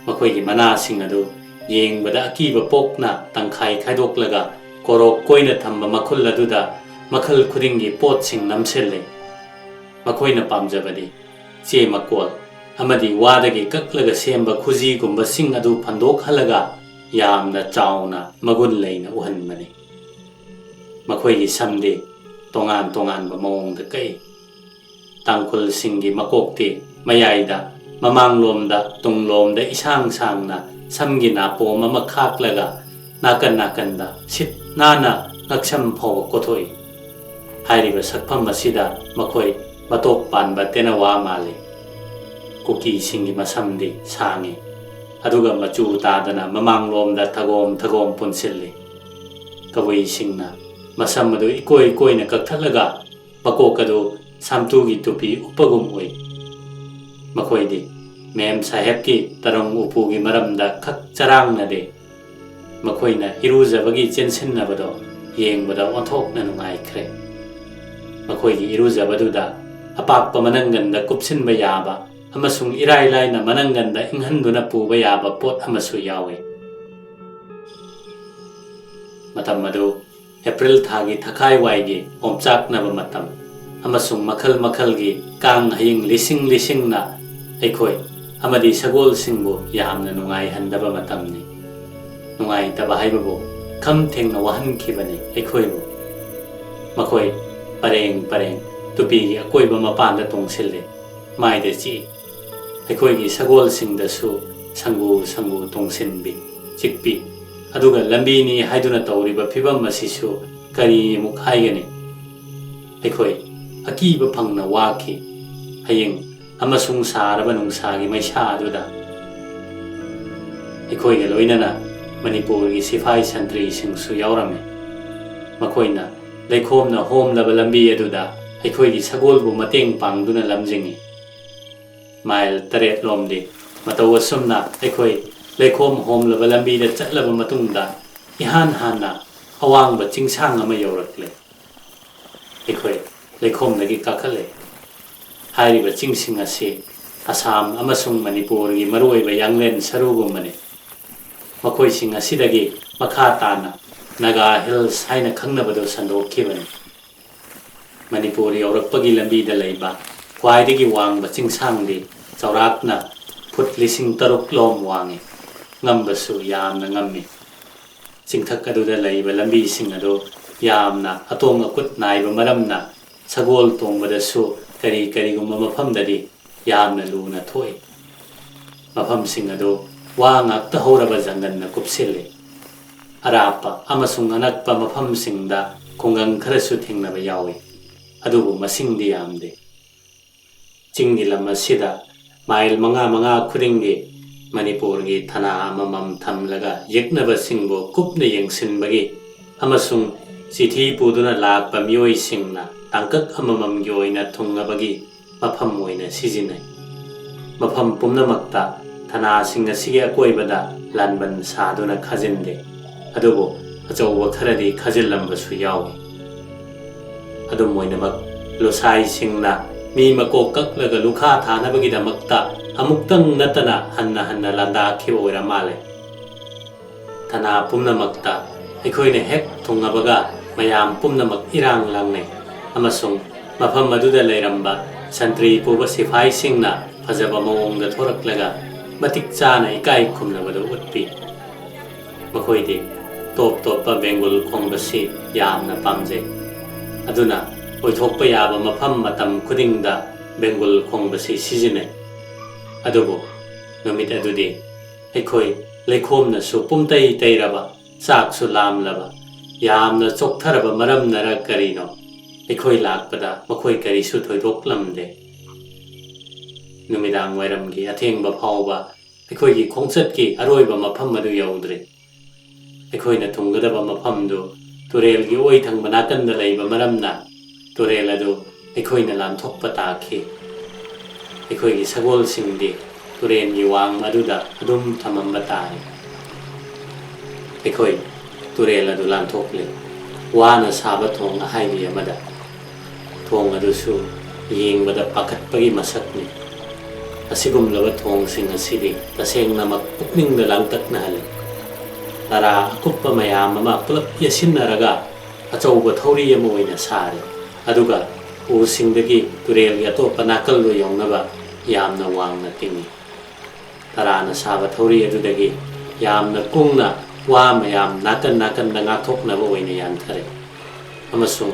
ꯃꯈꯣꯏꯒꯤ ꯃꯅꯥꯁꯤꯡ ꯑꯗꯨ ꯌꯦꯡꯕꯗ ꯑꯀꯤꯕ ꯄꯣꯛꯅ ꯇꯪꯈꯥꯏ ꯈꯥꯏꯗꯣꯛꯂꯒ ꯀꯣꯔꯣꯛ ꯀꯣꯏꯅ ꯊꯝꯕ ꯃꯈꯨꯜ ꯑꯗꯨꯗ ꯃꯈꯜ ꯈꯨꯗꯤꯡꯒꯤ ꯄꯣꯠꯁꯤꯡ ꯅꯝꯁꯤꯜꯂꯤ꯫ ꯃꯈꯣꯏꯅ ꯄꯥꯝꯖꯕꯗꯤ ꯆꯦ ꯃꯀꯣꯜ ꯑꯃꯗꯤ ꯋꯥꯗꯒꯤ ꯀꯛꯂꯒ ꯁꯦꯝꯕ ꯈꯨꯖꯤꯒꯨꯝꯕꯁꯤꯡ ꯑꯗꯨ ꯐꯟꯗꯣꯛꯍꯜꯂꯒ ꯌꯥꯝꯅ ꯆꯥꯎꯅ ꯃꯒꯨꯟ ꯂꯩꯅ ꯎꯍꯟꯕꯅꯤ꯫ ꯃꯈꯣꯏꯒꯤ ꯁꯝꯗꯤ ꯇꯣꯉꯥꯟ ꯇꯣꯉꯥꯟꯕ ꯃꯑꯣꯡꯗ ꯀꯛꯏ꯫ ꯇꯥꯡꯈꯨꯜꯁꯤꯡꯒꯤ ꯃꯀꯣꯛꯇꯤ ꯃꯌꯥꯏꯗ, ꯃꯃꯥꯡꯂꯣꯝꯗ, ꯇꯨꯡꯂꯣꯝꯗ ꯏꯁꯥꯡ ꯁꯥꯡꯅ ꯁꯝꯒꯤ ꯅꯥꯄꯣꯝ ꯑꯃ ꯈꯥꯛꯂꯒ ꯅꯥꯀꯟ ꯅꯥꯀꯟꯗ ꯁꯤꯠ ꯅꯥꯟꯅ ꯉꯛꯁꯝ ꯐꯥꯎꯕ ꯀꯣꯊꯣꯛꯏ꯫ ꯍꯥꯏꯔꯤꯕ ꯁꯛꯐꯝ ꯑꯁꯤꯗ ꯃꯈꯣꯏ ꯃꯇꯣꯛ ꯄꯥꯟꯕ ꯇꯦꯅꯋꯥ ꯃꯥꯜꯂꯤ꯫ ꯀꯨꯀꯤꯁꯤꯡꯒꯤ ꯃꯁꯝꯗꯤ ꯁꯥꯡꯏ, ꯑꯗꯨꯒ ꯃꯆꯨ ꯇꯥꯗꯅ ꯃꯃꯥꯡꯂꯣꯝꯗ ꯊꯒꯣꯝ ꯊꯒꯣꯝ ꯄꯨꯟꯁꯤꯜꯂꯤ꯫ ꯀꯕꯨꯏꯁꯤꯡꯅ ꯃꯁꯝ ꯑꯗꯨ ꯏꯀꯣꯏ ꯀꯣꯏꯅ ꯀꯛꯊꯠꯂꯒ ꯃꯀꯣꯛ ꯑꯗꯨ ꯁꯥꯝꯇꯨꯒꯤ ꯇꯨꯄꯤ ꯎꯞꯄꯒꯨꯝ ꯎꯏ꯫ ꯃꯈꯣꯏꯗꯤ ꯃꯦꯝ ꯁꯥꯍꯦꯕꯀꯤ ꯇꯔꯪ ꯎꯄꯨꯒꯤ ꯃꯔꯝꯗ ꯈꯛ ꯆꯔꯥꯡꯅꯗꯦ꯫ ꯃꯈꯣꯏꯅ ꯏꯔꯨꯖꯕꯒꯤ ꯆꯦꯟꯁꯤꯟꯅꯕꯗꯣ ꯌꯦꯡꯕꯗ ꯑꯣꯟꯊꯣꯛꯅ ꯅꯨꯡꯉꯥꯏꯈ꯭ꯔꯦ꯫ ꯃꯈꯣꯏꯒꯤ ꯏꯔꯨꯖꯕꯗꯨꯗ ꯑꯄꯥꯛꯄ ꯃꯅꯪꯒꯟꯗ ꯀꯨꯞꯁꯤꯟꯕ ꯌꯥꯕ ꯑꯃꯁꯨꯡ ꯏꯔꯥꯏ ꯂꯥꯏꯅ ꯃꯅꯪꯒꯟꯗ ꯏꯪꯍꯟꯗꯨꯅ ꯄꯨꯕ ꯌꯥꯕ ꯄꯣꯠ ꯑꯃꯁꯨ ꯌꯥꯎꯏ꯫ ꯃꯇꯝ ꯑꯗꯨ ꯑꯦꯄ꯭ꯔꯤꯜ ꯊꯥꯒꯤ ꯊꯈꯥꯏ ꯋꯥꯏꯒꯤ ꯑꯣꯝꯆꯥꯛꯅꯕ ꯃꯇꯝ ꯑꯃꯁꯨꯡ ꯃꯈꯜ ꯃꯈꯜꯒꯤ ꯀꯥꯡ ꯍꯌꯤꯡ ꯂꯤꯁꯤꯡ ꯂꯤꯁꯤꯡꯅ ꯑꯩꯈꯣꯏ ꯑꯃꯗꯤ ꯁꯒꯣꯜꯁꯤꯡꯕꯨ ꯌꯥꯝꯅ ꯅꯨꯡꯉꯥꯏꯍꯟꯗꯕ ꯃꯇꯝꯅꯤ꯫ ꯅꯨꯡꯉꯥꯏꯇꯕ ꯍꯥꯏꯕꯕꯨ ꯈꯝ ꯊꯦꯡꯅ ꯋꯥꯍꯟꯈꯤꯕꯅꯤ ꯑꯩꯈꯣꯏꯕꯨ꯫ ꯃꯈꯣꯏ ꯄꯔꯦꯡ ꯄꯔꯦꯡ ꯇꯨꯄꯤꯒꯤ ꯑꯀꯣꯏꯕ ꯃꯄꯥꯟꯗ ꯇꯣꯡꯁꯤꯜꯂꯤ, ꯃꯥꯏꯗ ꯆꯤꯛꯏ꯫ ꯑꯩꯈꯣꯏꯒꯤ ꯁꯒꯣꯜꯁꯤꯡꯗꯁꯨ ꯁꯪꯒꯨ ꯁꯪꯒꯨ ꯇꯣꯡꯁꯤꯟꯕꯤ, ꯆꯤꯛꯄꯤ, ꯑꯗꯨꯒ ꯂꯝꯕꯤꯅꯤ ꯍꯥꯏꯗꯨꯅ ꯇꯧꯔꯤꯕ ꯐꯤꯚꯝ ꯑꯁꯤꯁꯨ ꯀꯔꯤꯃꯨꯛ ꯍꯥꯏꯒꯅꯤ? ꯑꯩꯈꯣꯏ ꯑꯀꯤꯕ ꯐꯪꯅ ꯋꯥꯈꯤ꯫ ꯍꯌꯤꯡ ꯑꯃꯁꯨꯡ ꯁꯥꯔꯕ ꯅꯨꯡꯁꯥꯒꯤ ꯃꯩꯁꯥ ꯑꯗꯨꯗ ꯑꯩꯈꯣꯏꯒ ꯂꯣꯏꯅꯅ ꯃꯅꯤꯄꯨꯔꯒꯤ ꯁꯤꯐꯥꯏ ꯁꯟꯇ꯭ꯔꯤꯁꯤꯡꯁꯨ ꯌꯥꯎꯔꯝꯃꯤ꯫ ꯃꯈꯣꯏꯅ ꯂꯩꯈꯣꯝꯅ ꯍꯣꯝꯂꯕ ꯂꯝꯕꯤ ꯑꯗꯨꯗ ꯑꯩꯈꯣꯏꯒꯤ ꯁꯒꯣꯜꯕꯨ ꯃꯇꯦꯡ ꯄꯥꯡꯗꯨꯅ ꯂꯝꯖꯤꯡꯏ꯫ ꯃꯥꯏꯜ ꯇꯔꯦꯠ ꯂꯣꯝꯗꯤ ꯃꯇꯧ ꯑꯁꯨꯝꯅ ꯑꯩꯈꯣꯏ ꯂꯩꯈꯣꯝ ꯍꯣꯝꯂꯕ ꯂꯝꯕꯤꯗ ꯆꯠꯂꯕ ꯃꯇꯨꯡꯗ, ꯏꯍꯥꯟ ꯍꯥꯟꯅ ꯑꯋꯥꯡꯕ ꯆꯤꯡꯁꯥꯡ ꯑꯃ ꯌꯧꯔꯛꯂꯦ꯫ ꯑꯩꯈꯣꯏ ꯂꯩꯈꯣꯝꯗꯒꯤ ꯀꯥꯈꯠꯂꯦ꯫ ꯍꯥꯏꯔꯤꯕ ꯆꯤꯡꯁꯤꯡ ꯑꯁꯤ ꯑꯁꯥꯝ ꯑꯃꯁꯨꯡ ꯃꯅꯤꯄꯨꯔꯒꯤ ꯃꯔꯨꯑꯣꯏꯕ ꯌꯥꯡꯂꯦꯟ ꯁꯔꯨꯒꯨꯝꯕꯅꯤ꯫ ꯃꯈꯣꯏꯁꯤꯡ ꯑꯁꯤꯗꯒꯤ ꯃꯈꯥ ꯇꯥꯅ ꯅꯥꯒꯥ ꯍꯤꯜꯁ ꯍꯥꯏꯅ ꯈꯪꯅꯕꯗꯨ ꯁꯟꯗꯣꯛꯈꯤꯕꯅꯤ꯫ ꯃꯅꯤꯄꯨꯔ ꯌꯧꯔꯛꯄꯒꯤ ꯂꯝꯕꯤꯗ ꯂꯩꯕ ꯈ꯭ꯋꯥꯏꯗꯒꯤ ꯋꯥꯡꯕ ꯆꯤꯡꯁꯥꯡꯗꯤ ꯆꯥꯎꯔꯥꯛꯅ ꯐꯨꯠ ꯂꯤꯁꯤꯡ ꯇꯔꯨꯛ ꯂꯣꯝ ꯋꯥꯡꯏ꯫ ꯉꯝꯕꯁꯨ ꯌꯥꯝꯅ ꯉꯝꯃꯤ꯫ ꯆꯤꯡꯊꯛ ꯑꯗꯨꯗ ꯂꯩꯕ ꯂꯝꯕꯤꯁꯤꯡ ꯑꯗꯨ ꯌꯥꯝꯅ ꯑꯇꯣꯡ ꯑꯀꯨꯠ ꯅꯥꯏꯕ ꯃꯔꯝꯅ ꯁꯒꯣꯜ ꯇꯣꯡꯕꯗꯁꯨ ꯀꯔꯤ ꯀꯔꯤꯒꯨꯝꯕ ꯃꯐꯝꯗꯗꯤ ꯌꯥꯝꯅ ꯂꯨꯅ ꯊꯣꯛꯏ꯫ ꯃꯐꯝꯁꯤꯡ ꯑꯗꯨ ꯋꯥ ꯉꯥꯛꯇ ꯍꯧꯔꯕ ꯖꯪꯒꯜꯅ ꯀꯨꯞꯁꯤꯜꯂꯤ꯫ ꯑꯔꯥꯞꯄ ꯑꯃꯁꯨꯡ ꯑꯅꯛꯄ ꯃꯐꯝꯁꯤꯡꯗ ꯈꯨꯡꯒꯪ ꯈꯔꯁꯨ ꯊꯦꯡꯅꯕ ꯌꯥꯎꯏ꯫ ꯑꯗꯨꯕꯨ ꯃꯁꯤꯡꯗꯤ ꯌꯥꯝꯗꯦ꯫ ꯆꯤꯡꯒꯤ ꯂꯝ ꯑꯁꯤꯗ ꯃꯥꯏꯜ ꯃꯉꯥ ꯃꯉꯥ ꯈꯨꯗꯤꯡꯒꯤ ꯃꯅꯤꯄꯨꯔꯒꯤ ꯊꯅꯥ ꯑꯃꯃꯝ ꯊꯝꯂꯒ ꯌꯦꯛꯅꯕꯁꯤꯡꯕꯨ ꯀꯨꯞꯅ ꯌꯦꯡꯁꯤꯟꯕꯒꯤ ꯑꯃꯁꯨꯡ ꯆꯤꯊꯤ ꯄꯨꯗꯨꯅ ꯂꯥꯛꯄ ꯃꯤꯑꯣꯏꯁꯤꯡꯅ ꯇꯥꯡꯀꯛ ꯑꯃꯃꯝꯒꯤ ꯑꯣꯏꯅ ꯊꯨꯡꯅꯕꯒꯤ ꯃꯐꯝ ꯑꯣꯏꯅ ꯁꯤꯖꯤꯟꯅꯩ꯫ ꯃꯐꯝ ꯄꯨꯝꯅꯃꯛꯇ ꯊꯅꯥꯁꯤꯡ ꯑꯁꯤꯒꯤ ꯑꯀꯣꯏꯕꯗ ꯂꯥꯟꯕꯟ ꯁꯥꯗꯨꯅ ꯈꯥꯖꯤꯟꯗꯦ, ꯑꯗꯨꯕꯨ ꯑꯆꯧꯕ ꯈꯔꯗꯤ ꯈꯥꯖꯤꯜꯂꯝꯕꯁꯨ ꯌꯥꯎꯏ꯫ ꯑꯗꯨꯝ ꯑꯣꯏꯅꯃꯛ, ꯂꯨꯁꯥꯏꯁꯤꯡꯅ ꯃꯤ ꯃꯀꯣꯛ ꯀꯛꯂꯒ ꯂꯨꯈꯥ ꯊꯥꯅꯕꯒꯤꯗꯃꯛꯇ ꯑꯃꯨꯛꯇꯪ ꯅꯠꯇꯅ ꯍꯟꯅ ꯍꯟꯅ ꯂꯥꯟꯗꯥꯈꯤꯕ ꯑꯣꯏꯔ ꯃꯥꯜꯂꯦ꯫ ꯊꯅꯥ ꯄꯨꯝꯅꯃꯛꯇ ꯑꯩꯈꯣꯏꯅ ꯍꯦꯛ ꯊꯨꯡꯉꯕꯒ ꯃꯌꯥꯝ ꯄꯨꯝꯅꯃꯛ ꯏꯔꯥꯡ ꯂꯥꯡꯅꯩ, ꯑꯃꯁꯨꯡ ꯃꯐꯝ ꯑꯗꯨꯗ ꯂꯩꯔꯝꯕ ꯁꯟꯇ꯭ꯔꯤ ꯄꯨꯕ ꯁꯤꯐꯥꯏꯁꯤꯡꯅ ꯐꯖꯕ ꯃꯑꯣꯡꯗ ꯊꯣꯔꯛꯂꯒ ꯃꯇꯤꯛ ꯆꯥꯅ ꯏꯀꯥꯏ ꯈꯨꯝꯅꯕꯗꯨ ꯎꯠꯄꯤ꯫ ꯃꯈꯣꯏꯗꯤ ꯇꯣꯞ ꯇꯣꯞꯄ ꯕꯦꯡꯒꯨꯜ ꯈꯣꯡꯕꯁꯤ ꯌꯥꯝꯅ ꯄꯥꯝꯖꯩ꯫ ꯑꯗꯨꯅ ꯑꯣꯏꯊꯣꯛꯄ ꯌꯥꯕ ꯃꯐꯝ ꯃꯇꯝ ꯈꯨꯗꯤꯡꯗ ꯕꯦꯡꯒꯨꯜ ꯈꯣꯡꯕꯁꯤ ꯁꯤꯖꯤꯟꯅꯩ꯫ ꯑꯗꯨꯕꯨ ꯅꯨꯃꯤꯠ ꯑꯗꯨꯗꯤ ꯑꯩꯈꯣꯏ ꯂꯩꯈꯣꯝꯅꯁꯨ ꯄꯨꯝꯇꯩ ꯇꯩꯔꯕ, ꯆꯥꯛꯁꯨ ꯂꯥꯝꯂꯕ, ꯌꯥꯝꯅ ꯆꯣꯛꯊꯔꯕ ꯃꯔꯝꯅꯔ ꯀꯔꯤꯅꯣ, ꯑꯩꯈꯣꯏ ꯂꯥꯛꯄꯗ ꯃꯈꯣꯏ ꯀꯔꯤꯁꯨ ꯊꯣꯏꯗꯣꯛꯂꯝꯗꯦ꯫ ꯅꯨꯃꯤꯗꯥꯡ ꯋꯥꯏꯔꯝꯒꯤ ꯑꯊꯦꯡꯕ ꯐꯥꯎꯕ ꯑꯩꯈꯣꯏꯒꯤ ꯈꯣꯡꯆꯠꯀꯤ ꯑꯔꯣꯏꯕ ꯃꯐꯝ ꯑꯗꯨ ꯌꯧꯗ꯭ꯔꯤ꯫ ꯑꯩꯈꯣꯏꯅ ꯊꯨꯡꯒꯗꯕ ꯃꯐꯝꯗꯨ ꯇꯨꯔꯦꯜꯒꯤ ꯑꯣꯏ ꯊꯪꯕ ꯅꯥꯀꯟꯗ ꯂꯩꯕ ꯃꯔꯝꯅ, ꯇꯨꯔꯦꯜ ꯑꯗꯨ ꯑꯩꯈꯣꯏꯅ ꯂꯥꯟꯊꯣꯛꯄ ꯇꯥꯈꯤ꯫ ꯑꯩꯈꯣꯏꯒꯤ ꯁꯒꯣꯜꯁꯤꯡꯗꯤ ꯇꯨꯔꯦꯜꯒꯤ ꯋꯥꯡ ꯑꯗꯨꯗ ꯑꯗꯨꯝ ꯊꯝꯃꯝꯕ ꯇꯥꯔꯦ꯫ ꯑꯩꯈꯣꯏ ꯇꯨꯔꯦꯜ ꯑꯗꯨ ꯂꯥꯟꯊꯣꯛꯂꯦ, ꯋꯥꯅ ꯁꯥꯕ ꯊꯣꯡ ꯑꯍꯥꯏꯕꯤ ꯑꯃꯗ꯫ ꯊꯣꯡ ꯑꯗꯨꯁꯨ ꯌꯦꯡꯕꯗ ꯄꯥꯈꯠꯄꯒꯤ ꯃꯁꯛꯅꯤ꯫ ꯑꯁꯤꯒꯨꯝꯂꯕ ꯊꯣꯡꯁꯤꯡ ꯑꯁꯤꯗꯤ ꯇꯁꯦꯡꯅꯃꯛ ꯄꯨꯛꯅꯤꯡꯗ ꯂꯥꯡꯇꯛꯅꯍꯜꯂꯤ꯫ ꯇꯔꯥ ꯑꯀꯨꯞꯄ ꯃꯌꯥꯝ ꯑꯃ ꯄꯨꯂꯞ ꯌꯦꯠꯁꯤꯟꯅꯔꯒ ꯑꯆꯧꯕ ꯊꯧꯔꯤ ꯑꯃ ꯑꯣꯏꯅ ꯁꯥꯔꯤ꯫ ꯑꯗꯨꯒ ꯎꯁꯤꯡꯗꯒꯤ ꯇꯨꯔꯦꯜꯒꯤ ꯑꯇꯣꯞꯄ ꯅꯥꯀꯜꯗꯨ ꯌꯧꯅꯕ ꯌꯥꯝꯅ ꯋꯥꯡꯅ ꯇꯤꯡꯏ꯫ ꯇꯔꯥꯅ ꯁꯥꯕ ꯊꯧꯔꯤ ꯑꯗꯨꯗꯒꯤ ꯌꯥꯝꯅ ꯀꯨꯡꯅ ꯋꯥ ꯃꯌꯥꯝ ꯅꯥꯀꯟ ꯅꯥꯀꯟꯗ ꯉꯥꯛꯊꯣꯛꯅꯕ ꯑꯣꯏꯅ ꯌꯥꯟꯊꯔꯦ, ꯑꯃꯁꯨꯡ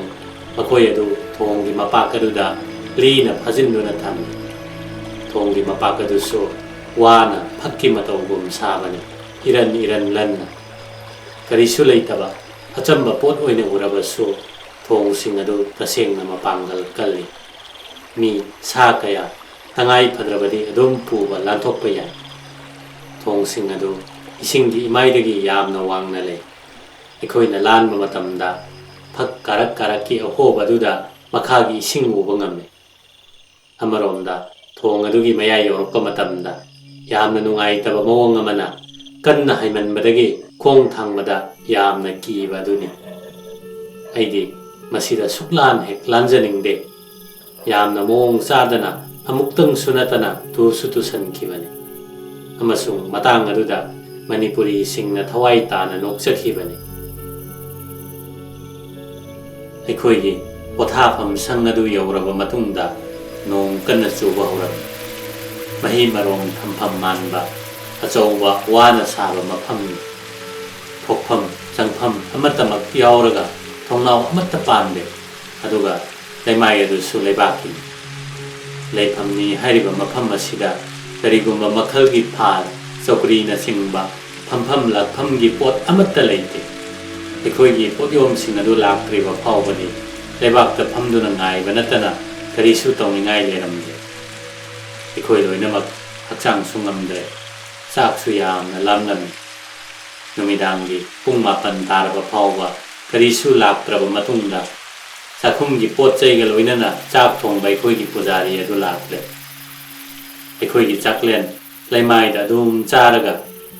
ꯃꯈꯣꯏ ꯑꯗꯨ ꯊꯣꯡꯒꯤ ꯃꯄꯥꯛ ꯑꯗꯨꯗ ꯂꯤꯅ ꯐꯥꯖꯤꯟꯗꯨꯅ ꯊꯝꯃꯤ꯫ ꯊꯣꯡꯒꯤ ꯃꯄꯥꯛ ꯑꯗꯨꯁꯨ ꯋꯥꯅ ꯐꯛꯀꯤ ꯃꯇꯧꯒꯨꯝ ꯁꯥꯕꯅꯤ, ꯏꯔꯟ ꯏꯔꯟ ꯂꯟꯅ꯫ ꯀꯔꯤꯁꯨ ꯂꯩꯇꯕ ꯑꯆꯝꯕ ꯄꯣꯠ ꯑꯣꯏꯅ ꯎꯔꯕꯁꯨ, ꯊꯣꯡꯁꯤꯡ ꯑꯗꯨ ꯇꯁꯦꯡꯅ ꯃꯄꯥꯡꯒꯜ ꯀꯜꯂꯤ꯫ ꯃꯤ, ꯁꯥ ꯀꯌꯥ, ꯇꯉꯥꯏ ꯐꯗ꯭ꯔꯕꯗꯤ ꯑꯗꯨꯝ ꯄꯨꯕ ꯂꯥꯟꯊꯣꯛꯄ ꯌꯥꯏ꯫ ꯊꯣꯡꯁꯤꯡ ꯑꯗꯨ ꯏꯁꯤꯡꯒꯤ ꯏꯃꯥꯏꯗꯒꯤ ꯌꯥꯝꯅ ꯋꯥꯡꯅ ꯂꯩ꯫ ꯑꯩꯈꯣꯏꯅ ꯂꯥꯟꯕ ꯃꯇꯝꯗ, ꯐꯛ ꯀꯥꯔꯛ ꯀꯥꯔꯛꯀꯤ ꯑꯍꯣꯕ ꯑꯗꯨꯗ ꯃꯈꯥꯒꯤ ꯏꯁꯤꯡ ꯎꯕ ꯉꯝꯃꯤ꯫ ꯑꯃꯔꯣꯝꯗ, ꯊꯣꯡ ꯑꯗꯨꯒꯤ ꯃꯌꯥꯏ ꯌꯧꯔꯛꯄ ꯃꯇꯝꯗ, ꯌꯥꯝꯅ ꯅꯨꯡꯉꯥꯏꯇꯕ ꯃꯑꯣꯡ ꯑꯃꯅ, ꯀꯟꯅ ꯍꯥꯏꯃꯟꯕꯗꯒꯤ ꯈꯣꯡ ꯊꯥꯡꯕꯗ ꯌꯥꯝꯅ ꯀꯤꯕ ꯑꯗꯨꯅꯤ꯫ ꯑꯩꯗꯤ ꯃꯁꯤꯗ ꯁꯨꯛꯂꯥꯟ ꯍꯦꯛ ꯂꯥꯟꯖꯅꯤꯡꯗꯦ꯫ ꯌꯥꯝꯅ ꯃꯑꯣꯡ ꯆꯥꯗꯅ ꯑꯃꯨꯛꯇꯪꯁꯨ ꯅꯠꯇꯅ ꯇꯨꯁꯨ ꯇꯨꯁꯟꯈꯤꯕꯅꯤ, ꯑꯃꯁꯨꯡ ꯃꯇꯥꯡ ꯑꯗꯨꯗ ꯃꯅꯤꯄꯨꯔꯤꯁꯤꯡꯅ ꯊꯋꯥꯏ ꯇꯥꯅ ꯅꯣꯛꯆꯈꯤꯕꯅꯤ꯫ ꯑꯩꯈꯣꯏꯒꯤ ꯄꯣꯊꯥꯐꯝ ꯁꯪ ꯑꯗꯨ ꯌꯧꯔꯕ ꯃꯇꯨꯡꯗ, ꯅꯣꯡ ꯀꯟꯅ ꯆꯨꯕ ꯍꯧꯔꯝꯃꯤ꯫ ꯃꯍꯩ ꯃꯔꯣꯡ ꯊꯝꯐꯝ ꯃꯥꯟꯕ ꯑꯆꯧꯕ ꯋꯥꯅ ꯁꯥꯕ ꯃꯐꯝꯅꯤ꯫ ꯊꯣꯛꯐꯝ ꯆꯪꯐꯝ ꯑꯃꯠꯇꯃꯛ ꯌꯥꯎꯔꯒ ꯊꯣꯡꯅꯥꯎ ꯑꯃꯠꯇ ꯄꯥꯟꯗꯦ, ꯑꯗꯨꯒ ꯂꯩꯃꯥꯏ ꯑꯗꯨꯁꯨ ꯂꯩꯕꯥꯛꯀꯤꯅꯤ꯫ ꯂꯩꯐꯝꯅꯤ ꯍꯥꯏꯔꯤꯕ ꯃꯐꯝ ꯑꯁꯤꯗ ꯀꯔꯤꯒꯨꯝꯕ ꯃꯈꯜꯒꯤ ꯐꯥꯜ, ꯆꯧꯀ꯭ꯔꯤꯅꯆꯤꯡꯕ ꯐꯝꯐꯝ ꯂꯥꯛꯐꯝꯒꯤ ꯄꯣꯠ ꯑꯃꯠꯇ ꯂꯩꯇꯦ꯫ ꯑꯩꯈꯣꯏꯒꯤ ꯄꯣꯠꯌꯣꯝꯁꯤꯡ ꯑꯗꯨ ꯂꯥꯛꯇ꯭ꯔꯤꯕ ꯐꯥꯎꯕꯗꯤ ꯂꯩꯕꯥꯛꯇ ꯐꯝꯗꯨꯅ ꯉꯥꯏꯕ ꯅꯠꯇꯅ ꯀꯔꯤꯁꯨ ꯇꯧꯅꯤꯡꯉꯥꯏ ꯂꯩꯔꯝꯗꯦ꯫ ꯑꯩꯈꯣꯏ ꯂꯣꯏꯅꯃꯛ ꯍꯛꯆꯥꯡꯁꯨ ꯉꯝꯗ꯭ꯔꯦ, ꯆꯥꯛꯁꯨ ꯌꯥꯝꯅ ꯂꯥꯝꯂꯝꯃꯤ꯫ ꯅꯨꯃꯤꯗꯥꯡꯒꯤ ꯄꯨꯡ ꯃꯥꯄꯟ ꯇꯥꯔꯕ ꯐꯥꯎꯕ ꯀꯔꯤꯁꯨ ꯂꯥꯛꯇ꯭ꯔꯕ ꯃꯇꯨꯡꯗ, ꯆꯥꯛꯈꯨꯝꯒꯤ ꯄꯣꯠ ꯆꯩꯒ ꯂꯣꯏꯅꯅ ꯆꯥꯛ ꯊꯣꯡꯕ ꯑꯩꯈꯣꯏꯒꯤ ꯄꯨꯖꯥꯔꯤ ꯑꯗꯨ ꯂꯥꯛꯂꯦ꯫ ꯑꯩꯈꯣꯏꯒꯤ ꯆꯥꯛꯂꯦꯟ ꯂꯩꯃꯥꯏꯗ ꯑꯗꯨꯝ ꯆꯥꯔꯒ,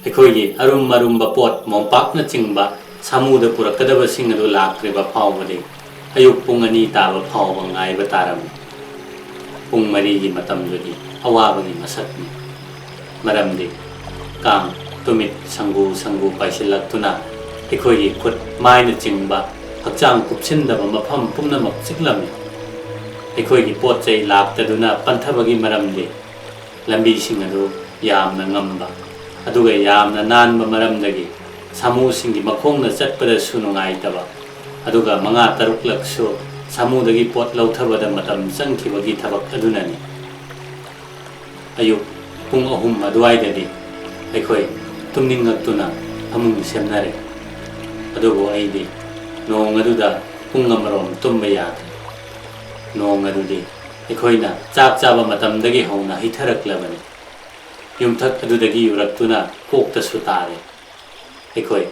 ꯑꯩꯈꯣꯏꯒꯤ ꯑꯔꯨꯝ ꯑꯔꯨꯝꯕ ꯄꯣꯠ, ꯃꯣꯝꯄꯥꯛꯅꯆꯤꯡꯕ ꯁꯥꯃꯨꯗ ꯄꯨꯔꯛꯀꯗꯕꯁꯤꯡ ꯑꯗꯨ ꯂꯥꯛꯇ꯭ꯔꯤꯕ ꯐꯥꯎꯕꯗꯤ, ꯑꯌꯨꯛ ꯄꯨꯡ ꯑꯅꯤ ꯇꯥꯕ ꯐꯥꯎꯕ ꯉꯥꯏꯕ ꯇꯥꯔꯝꯃꯤ꯫ ꯄꯨꯡ ꯃꯔꯤꯒꯤ ꯃꯇꯝꯗꯨꯗꯤ ꯑꯋꯥꯕꯒꯤ ꯃꯁꯛꯅꯤ꯫ ꯃꯔꯝꯗꯤ ꯀꯥꯡ, ꯇꯨꯃꯤꯠ, ꯁꯪꯒꯨ ꯁꯪꯒꯨ ꯄꯥꯏꯁꯤꯜꯂꯛꯇꯨꯅ ꯑꯩꯈꯣꯏꯒꯤ ꯈꯨꯠ ꯃꯥꯏꯅꯆꯤꯡꯕ ꯍꯛꯆꯥꯡ ꯀꯨꯞꯁꯤꯟꯗꯕ ꯃꯐꯝ ꯄꯨꯝꯅꯃꯛ ꯆꯤꯛꯂꯝꯃꯤ꯫ ꯑꯩꯈꯣꯏꯒꯤ ꯄꯣꯠ ꯆꯩ ꯂꯥꯛꯇꯗꯨꯅ ꯄꯟꯊꯕꯒꯤ ꯃꯔꯝꯗꯤ ꯂꯝꯕꯤꯁꯤꯡ ꯑꯗꯨ ꯌꯥꯝꯅ ꯉꯝꯕ, ꯑꯗꯨꯒ ꯌꯥꯝꯅ ꯅꯥꯟꯕ ꯃꯔꯝꯗꯒꯤ ꯁꯥꯃꯨꯁꯤꯡꯒꯤ ꯃꯈꯣꯡꯅ ꯆꯠꯄꯗꯁꯨ ꯅꯨꯡꯉꯥꯏꯇꯕ, ꯑꯗꯨꯒ ꯃꯉꯥ ꯇꯔꯨꯛꯂꯛꯁꯨ ꯁꯥꯃꯨꯗꯒꯤ ꯄꯣꯠ ꯂꯧꯊꯕꯗ ꯃꯇꯝ ꯆꯪꯈꯤꯕꯒꯤ ꯊꯕꯛ ꯑꯗꯨꯅꯅꯤ꯫ ꯑꯌꯨꯛ ꯄꯨꯡ ꯑꯍꯨꯝ ꯑꯗꯨꯋꯥꯏꯗꯗꯤ ꯑꯩꯈꯣꯏ ꯇꯨꯝꯅꯤꯡꯉꯛꯇꯨꯅ ꯐꯃꯨꯡ ꯁꯦꯝꯅꯔꯦ꯫ ꯑꯗꯨꯕꯨ ꯑꯩꯗꯤ ꯅꯣꯡ ꯑꯗꯨꯗ ꯄꯨꯡ ꯑꯃꯔꯣꯝ ꯇꯨꯝꯕ ꯌꯥꯗ꯭ꯔꯦ꯫ ꯅꯣꯡ ꯑꯗꯨꯗꯤ ꯑꯩꯈꯣꯏꯅ ꯆꯥꯛ ꯆꯥꯕ ꯃꯇꯝꯗꯒꯤ ꯍꯧꯅ ꯍꯩꯊꯔꯛꯂꯕꯅꯤ꯫ ꯌꯨꯝꯊꯛ ꯑꯗꯨꯗꯒꯤ ꯌꯨꯔꯛꯇꯨꯅ ꯀꯣꯛꯇꯁꯨ ꯇꯥꯔꯦ꯫ ꯑꯩꯈꯣꯏ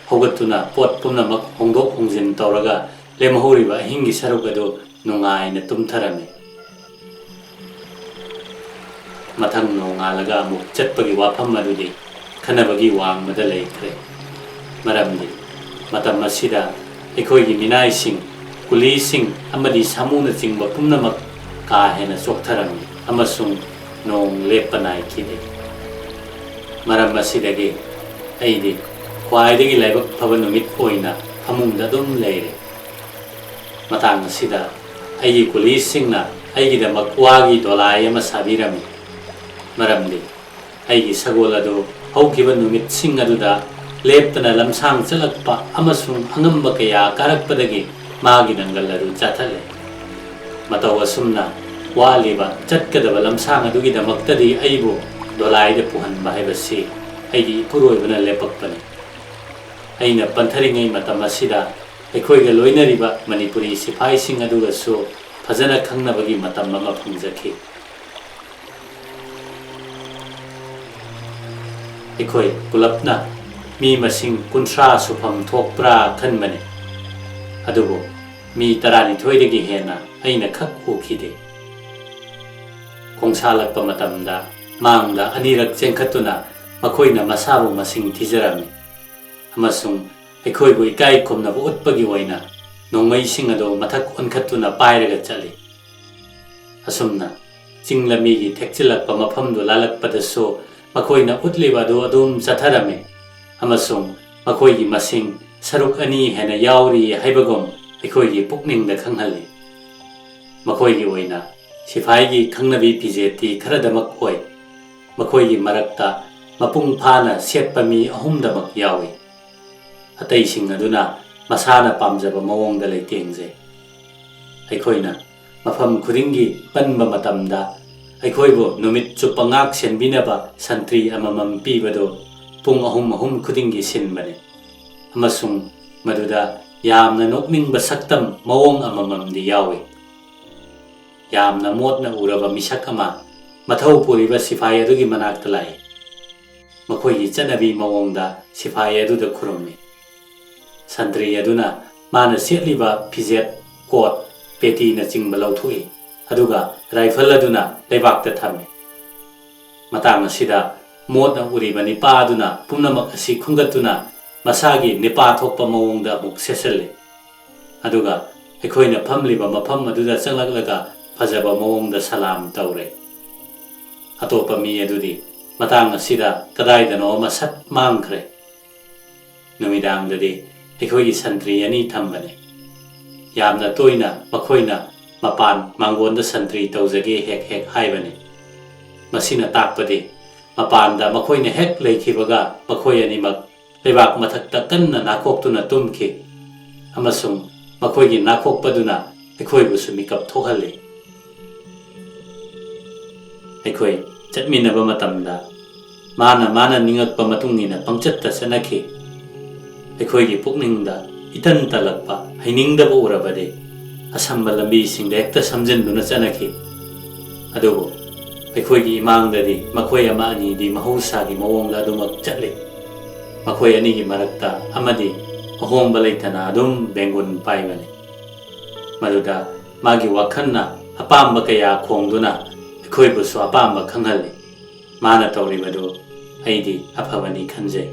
ꯍꯧꯒꯠꯇꯨꯅ ꯄꯣꯠ ꯄꯨꯝꯅꯃꯛ ꯍꯣꯡꯗꯣꯛ ꯍꯣꯡꯖꯤꯟ ꯇꯧꯔꯒ ꯂꯦꯝꯍꯧꯔꯤꯕ ꯑꯍꯤꯡꯒꯤ ꯁꯔꯨꯛ ꯑꯗꯨ ꯅꯨꯡꯉꯥꯏꯅ ꯇꯨꯝꯊꯔꯝꯃꯤ꯫ ꯃꯊꯪ ꯅꯣꯡꯉꯥꯜꯂꯒ ꯑꯃꯨꯛ ꯆꯠꯄꯒꯤ ꯋꯥꯐꯝ ꯑꯗꯨꯗꯤ ꯈꯟꯅꯕꯒꯤ ꯋꯥꯡꯃꯗ ꯂꯩꯈ꯭ꯔꯦ꯫ ꯃꯔꯝꯗꯤ ꯃꯇꯝ ꯑꯁꯤꯗ ꯑꯩꯈꯣꯏꯒꯤ ꯃꯤꯅꯥꯏꯁꯤꯡ, ꯀꯨꯂꯤꯁꯤꯡ ꯑꯃꯗꯤ ꯁꯥꯃꯨꯅꯆꯤꯡꯕ ꯄꯨꯝꯅꯃꯛ ꯀꯥ ꯍꯦꯟꯅ ꯆꯣꯛꯊꯔꯝꯃꯤ ꯑꯃꯁꯨꯡ ꯅꯣꯡ ꯂꯦꯞꯄ ꯅꯥꯏꯈꯤꯗꯦ꯫ ꯃꯔꯝ ꯑꯁꯤꯗꯒꯤ ꯑꯩꯗꯤ ꯈ꯭ꯋꯥꯏꯗꯒꯤ ꯂꯥꯏꯕꯛ ꯐꯕ ꯅꯨꯃꯤꯠ ꯑꯣꯏꯅ ꯐꯃꯨꯡꯗ ꯑꯗꯨꯝ ꯂꯩꯔꯦ꯫ ꯃꯇꯥꯡ ꯑꯁꯤꯗ ꯑꯩꯒꯤ ꯀꯨꯂꯤꯁꯤꯡꯅ ꯑꯩꯒꯤꯗꯃꯛ ꯋꯥꯒꯤ ꯗꯣꯂꯥꯏ ꯑꯃ ꯁꯥꯕꯤꯔꯝꯃꯤ꯫ ꯃꯔꯝꯗꯤ ꯑꯩꯒꯤ ꯁꯒꯣꯜ ꯑꯗꯨ ꯍꯧꯈꯤꯕ ꯅꯨꯃꯤꯠꯁꯤꯡ ꯑꯗꯨꯗ ꯂꯦꯞꯇꯅ ꯂꯝꯁꯥꯡ ꯆꯠꯂꯛꯄ ꯑꯃꯁꯨꯡ ꯑꯉꯝꯕ ꯀꯌꯥ ꯀꯥꯔꯛꯄꯗꯒꯤ ꯃꯥꯒꯤ ꯅꯪꯒꯜ ꯑꯗꯨ ꯆꯥꯊꯠꯂꯦ꯫ ꯃꯇꯧ ꯑꯁꯨꯝꯅ ꯋꯥꯠꯂꯤꯕ ꯆꯠꯀꯗꯕ ꯂꯝꯁꯥꯡ ꯑꯗꯨꯒꯤꯗꯃꯛꯇꯗꯤ ꯑꯩꯕꯨ ꯗꯣꯂꯥꯏꯗ ꯄꯨꯍꯟꯕ ꯍꯥꯏꯕꯁꯤ ꯑꯩꯒꯤ ꯏꯄꯨꯔꯣꯏꯕꯅ ꯂꯦꯞꯄꯛꯄꯅꯤ꯫ ꯑꯩꯅ ꯄꯟꯊꯔꯤꯉꯩ ꯃꯇꯝ ꯑꯁꯤꯗ ꯑꯩꯈꯣꯏꯒ ꯂꯣꯏꯅꯔꯤꯕ ꯃꯅꯤꯄꯨꯔꯤ ꯁꯤꯐꯥꯏꯁꯤꯡ ꯑꯗꯨꯒꯁꯨ ꯐꯖꯅ ꯈꯪꯅꯕꯒꯤ ꯃꯇꯝ ꯑꯃ ꯐꯪꯖꯈꯤ꯫ ꯑꯩꯈꯣꯏ ꯄꯨꯂꯞꯅ ꯃꯤ ꯃꯁꯤꯡ ꯀꯨꯟꯊ꯭ꯔꯥ ꯁꯨꯐꯝ ꯊꯣꯛꯄ꯭ꯔꯥ ꯈꯟꯕꯅꯤ꯫ ꯑꯗꯨꯕꯨ ꯃꯤ ꯇꯔꯥꯅꯤꯊꯣꯏꯗꯒꯤ ꯍꯦꯟꯅ ꯑꯩꯅ ꯈꯛ ꯎꯈꯤꯗꯦ꯫ ꯈꯣꯡꯁꯥꯜꯂꯛꯄ ꯃꯇꯝꯗ ꯃꯥꯡꯗ ꯑꯅꯤꯔꯛ ꯆꯦꯟꯈꯠꯇꯨꯅ ꯃꯈꯣꯏꯅ ꯃꯁꯥꯕꯨ ꯃꯁꯤꯡ ꯊꯤꯖꯔꯝꯃꯤ ꯑꯃꯁꯨꯡ ꯑꯩꯈꯣꯏꯕꯨ ꯏꯀꯥꯏ ꯈꯨꯝꯅꯕ ꯎꯠꯄꯒꯤ ꯑꯣꯏꯅ ꯅꯣꯡꯃꯩꯁꯤꯡ ꯑꯗꯨ ꯃꯊꯛ ꯑꯣꯟꯈꯠꯇꯨꯅ ꯄꯥꯏꯔꯒ ꯆꯠꯂꯤ꯫ ꯑꯁꯨꯝꯅ ꯆꯤꯡ ꯂꯝꯕꯤꯒꯤ ꯊꯦꯛꯆꯤꯜꯂꯛꯄ ꯃꯐꯝꯗꯨ ꯂꯥꯜꯂꯛꯄꯗꯁꯨ ꯃꯈꯣꯏꯅ ꯎꯠꯂꯤꯕ ꯑꯗꯨ ꯑꯗꯨꯝ ꯆꯠꯊꯔꯝꯃꯤ ꯑꯃꯁꯨꯡ ꯃꯈꯣꯏꯒꯤ ꯃꯁꯤꯡ ꯁꯔꯨꯛ ꯑꯅꯤ ꯍꯦꯟꯅ ꯌꯥꯎꯔꯤ ꯍꯥꯏꯕꯒꯨꯝ ꯑꯩꯈꯣꯏꯒꯤ ꯄꯨꯛꯅꯤꯡꯗ ꯈꯪꯍꯜꯂꯤ꯫ ꯃꯈꯣꯏꯒꯤ ꯑꯣꯏꯅ ꯁꯤꯐꯥꯏꯒꯤ ꯈꯪꯅꯕꯤ ꯐꯤꯖꯦꯠꯇꯤ ꯈꯔꯗꯃꯛ ꯑꯣꯏ꯫ ꯃꯈꯣꯏꯒꯤ ꯃꯔꯛꯇ ꯃꯄꯨꯡ ꯐꯥꯅ ꯁꯦꯠꯄ ꯃꯤ ꯑꯍꯨꯝꯗꯃꯛ ꯌꯥꯎꯏ꯫ ꯑꯇꯩꯁꯤꯡ ꯑꯗꯨꯅ ꯃꯁꯥꯅ ꯄꯥꯝꯖꯕ ꯃꯑꯣꯡꯗ ꯂꯩꯇꯦꯡꯖꯩ꯫ ꯑꯩꯈꯣꯏꯅ ꯃꯐꯝ ꯈꯨꯗꯤꯡꯒꯤ ꯄꯟꯕ ꯃꯇꯝꯗ ꯑꯩꯈꯣꯏꯕꯨ ꯅꯨꯃꯤꯠ ꯆꯨꯞꯄ ꯉꯥꯛ ꯁꯦꯟꯕꯤꯅꯕ ꯁꯟꯇ꯭ꯔꯤ ꯑꯃꯃꯝ ꯄꯤꯕꯗꯨ ꯄꯨꯡ ꯑꯍꯨꯝ ꯑꯍꯨꯝ ꯈꯨꯗꯤꯡꯒꯤ ꯁꯤꯟꯕꯅꯤ, ꯑꯃꯁꯨꯡ ꯃꯗꯨꯗ ꯌꯥꯝꯅ ꯅꯣꯛꯅꯤꯡꯕ ꯁꯛꯇꯝ ꯃꯑꯣꯡ ꯑꯃꯃꯝꯗꯤ ꯌꯥꯎꯏ꯫ ꯌꯥꯝꯅ ꯃꯣꯠꯅ ꯎꯔꯕ ꯃꯤꯁꯛ ꯑꯃ ꯃꯊꯧ ꯄꯨꯔꯤꯕ ꯁꯤꯐꯥꯏ ꯑꯗꯨꯒꯤ ꯃꯅꯥꯛꯇ ꯂꯥꯛꯏ꯫ ꯃꯈꯣꯏꯒꯤ ꯆꯠꯅꯕꯤ ꯃꯑꯣꯡꯗ ꯁꯤꯐꯥꯏ ꯑꯗꯨꯗ ꯈꯨꯔꯨꯝꯃꯤ꯫ ꯁꯟꯇ꯭ꯔꯤ ꯑꯗꯨꯅ ꯃꯥꯅ ꯁꯦꯠꯂꯤꯕ ꯐꯤꯖꯦꯠ, ꯀꯣꯠ, ꯄꯦꯇꯤꯅꯆꯤꯡꯕ ꯂꯧꯊꯣꯛꯏ, ꯑꯗꯨꯒ ꯔꯥꯏꯐꯜ ꯑꯗꯨꯅ ꯂꯩꯕꯥꯛꯇ ꯊꯝꯃꯤ꯫ ꯃꯇꯥꯡ ꯑꯁꯤꯗ ꯃꯣꯠꯅ ꯎꯔꯤꯕ ꯅꯤꯄꯥ ꯑꯗꯨꯅ ꯄꯨꯝꯅꯃꯛ ꯑꯁꯤ ꯈꯨꯝꯒꯠꯇꯨꯅ ꯃꯁꯥꯒꯤ ꯅꯤꯄꯥ ꯊꯣꯛꯄ ꯃꯑꯣꯡꯗ ꯑꯃꯨꯛ ꯁꯦꯠꯆꯜꯂꯤ꯫ ꯑꯗꯨꯒ ꯑꯩꯈꯣꯏꯅ ꯐꯝꯂꯤꯕ ꯃꯐꯝ ꯑꯗꯨꯗ ꯆꯪꯂꯛꯂꯒ ꯐꯖꯕ ꯃꯑꯣꯡꯗ ꯁꯂꯥꯝ ꯇꯧꯔꯦ꯫ ꯑꯇꯣꯞꯄ ꯃꯤ ꯑꯗꯨꯗꯤ ꯃꯇꯥꯡ ꯑꯁꯤꯗ ꯀꯗꯥꯏꯗꯅꯣ ꯑꯃ ꯁꯠ ꯃꯥꯡꯈ꯭ꯔꯦ꯫ ꯅꯨꯃꯤꯗꯥꯡꯗꯗꯤ ꯑꯩꯈꯣꯏꯒꯤ ꯁꯟꯇ꯭ꯔꯤ ꯑꯅꯤ ꯊꯝꯕꯅꯤ꯫ ꯌꯥꯝꯅ ꯇꯣꯏꯅ ꯃꯈꯣꯏꯅ ꯃꯄꯥꯟ ꯃꯥꯡꯒꯣꯟꯗ ꯁꯟꯇ꯭ꯔꯤ ꯇꯧꯖꯒꯦ ꯍꯦꯛ ꯍꯦꯛ ꯍꯥꯏꯕꯅꯤ꯫ ꯃꯁꯤꯅ ꯇꯥꯛꯄꯗꯤ ꯃꯄꯥꯟꯗ ꯃꯈꯣꯏꯅ ꯍꯦꯛ ꯂꯩꯈꯤꯕꯒ ꯃꯈꯣꯏ ꯑꯅꯤꯃꯛ ꯂꯩꯕꯥꯛ ꯃꯊꯛꯇ ꯀꯟꯅ ꯅꯥꯈꯣꯛꯇꯨꯅ ꯇꯨꯝꯈꯤ, ꯑꯃꯁꯨꯡ ꯃꯈꯣꯏꯒꯤ ꯅꯥꯈꯣꯛꯄꯗꯨꯅ ꯑꯩꯈꯣꯏꯕꯨꯁꯨ ꯃꯤꯀꯞ ꯊꯣꯛꯍꯜꯂꯤ꯫ ꯑꯩꯈꯣꯏ ꯆꯠꯃꯤꯟꯅꯕ ꯃꯇꯝꯗ ꯃꯥꯅ ꯃꯥꯅ ꯅꯤꯡꯉꯛꯄ ꯃꯇꯨꯡ ꯏꯟꯅ ꯄꯪꯆꯠꯇ ꯆꯠꯅꯈꯤ꯫ ꯑꯩꯈꯣꯏꯒꯤ ꯄꯨꯛꯅꯤꯡꯗ ꯏꯇꯟ ꯇꯜꯂꯛꯄ, ꯍꯩꯅꯤꯡꯗꯕ ꯎꯔꯕꯗꯤ ꯑꯁꯝꯕ ꯂꯝꯕꯤꯁꯤꯡꯗ ꯍꯦꯛꯇ ꯁꯝꯖꯤꯟꯗꯨꯅ ꯆꯠꯅꯈꯤ꯫ ꯑꯗꯨꯕꯨ ꯑꯩꯈꯣꯏꯒꯤ ꯏꯃꯥꯡꯗꯗꯤ ꯃꯈꯣꯏ ꯑꯃ ꯑꯅꯤꯗꯤ ꯃꯍꯧꯁꯥꯒꯤ ꯃꯑꯣꯡꯗ ꯑꯗꯨꯃꯛ ꯆꯠꯂꯤ꯫ ꯃꯈꯣꯏ ꯑꯅꯤꯒꯤ ꯃꯔꯛꯇ ꯑꯃꯗꯤ ꯑꯍꯣꯡꯕ ꯂꯩꯇꯅ ꯑꯗꯨꯝ ꯕꯦꯡꯒꯨꯟ ꯄꯥꯏꯕꯅꯤ꯫ ꯃꯗꯨꯗ ꯃꯥꯒꯤ ꯋꯥꯈꯜꯅ ꯑꯄꯥꯝꯕ ꯀꯌꯥ ꯈꯣꯡꯗꯨꯅ ꯑꯩꯈꯣꯏꯕꯨꯁꯨ ꯑꯄꯥꯝꯕ ꯈꯪꯍꯜꯂꯤ꯫ ꯃꯥꯅ ꯇꯧꯔꯤꯕꯗꯨ ꯑꯩꯗꯤ ꯑꯐꯕꯅꯤ ꯈꯟꯖꯩ꯫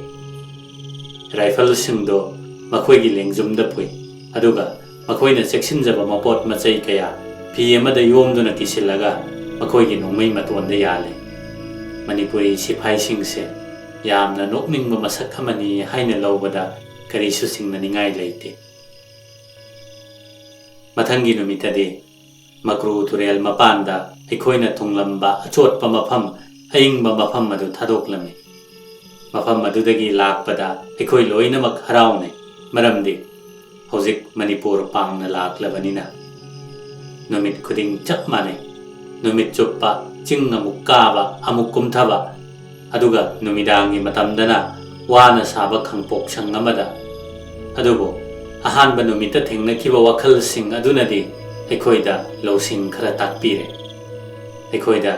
ꯔꯥꯏꯐꯜꯁꯤꯡꯗꯣ ꯃꯈꯣꯏꯒꯤ ꯂꯦꯡꯖꯨꯝꯗ ꯄꯨꯏ, ꯑꯗꯨꯒ ꯃꯈꯣꯏꯅ ꯆꯦꯛꯁꯤꯟꯖꯕ ꯃꯄꯣꯠ ꯃꯆꯩ ꯀꯌꯥ ꯐꯤ ꯑꯃꯗ ꯌꯣꯝꯗꯨꯅ ꯀꯤꯁꯤꯜꯂꯒ ꯃꯈꯣꯏꯒꯤ ꯅꯣꯡꯃꯩ ꯃꯇꯣꯟꯗ ꯌꯥꯜꯂꯤ꯫ ꯃꯅꯤꯄꯨꯔꯤ ꯁꯤꯐꯥꯏꯁꯤꯡꯁꯦ ꯌꯥꯝꯅ ꯅꯣꯛꯅꯤꯡꯕ ꯃꯁꯛ ꯑꯃꯅꯤ ꯍꯥꯏꯅ ꯂꯧꯕꯗ ꯀꯔꯤꯁꯨ ꯆꯤꯡꯅꯅꯤꯡꯉꯥꯏ ꯂꯩꯇꯦ꯫ ꯃꯊꯪꯒꯤ ꯅꯨꯃꯤꯠꯇꯗꯤ ꯃꯀ꯭ꯔꯨ ꯇꯨꯔꯦꯜ ꯃꯄꯥꯟꯗ ꯑꯩꯈꯣꯏꯅ ꯊꯨꯡꯂꯝꯕ ꯑꯆꯣꯠꯄ ꯃꯐꯝ, ꯑꯏꯪꯕ ꯃꯐꯝ ꯑꯗꯨ ꯊꯥꯗꯣꯛꯂꯝꯃꯤ꯫ ꯃꯐꯝ ꯑꯗꯨꯗꯒꯤ ꯂꯥꯛꯄꯗ ꯑꯩꯈꯣꯏ ꯂꯣꯏꯅꯃꯛ ꯍꯔꯥꯎꯅꯩ, ꯃꯔꯝꯗꯤ ꯍꯧꯖꯤꯛ ꯃꯅꯤꯄꯨꯔ ꯄꯥꯡꯅ ꯂꯥꯛꯂꯕꯅꯤꯅ꯫ ꯅꯨꯃꯤꯠ ꯈꯨꯗꯤꯡ ꯆꯞ ꯃꯥꯟꯅꯩ꯫ ꯅꯨꯃꯤꯠ ꯆꯨꯞꯄ ꯆꯤꯡ ꯑꯃꯨꯛ ꯀꯥꯕ, ꯑꯃꯨꯛ ꯀꯨꯝꯊꯕ, ꯑꯗꯨꯒ ꯅꯨꯃꯤꯗꯥꯡꯒꯤ ꯃꯇꯝꯗꯅ ꯋꯥꯅ ꯁꯥꯕ ꯈꯪꯄꯣꯛꯁꯪ ꯑꯃꯗ꯫ ꯑꯗꯨꯕꯨ ꯑꯍꯥꯟꯕ ꯅꯨꯃꯤꯠꯇ ꯊꯦꯡꯅꯈꯤꯕ ꯋꯥꯈꯜꯁꯤꯡ ꯑꯗꯨꯅꯗꯤ ꯑꯩꯈꯣꯏꯗ ꯂꯧꯁꯤꯡ ꯈꯔ ꯇꯥꯛꯄꯤꯔꯦ꯫ ꯑꯩꯈꯣꯏꯗ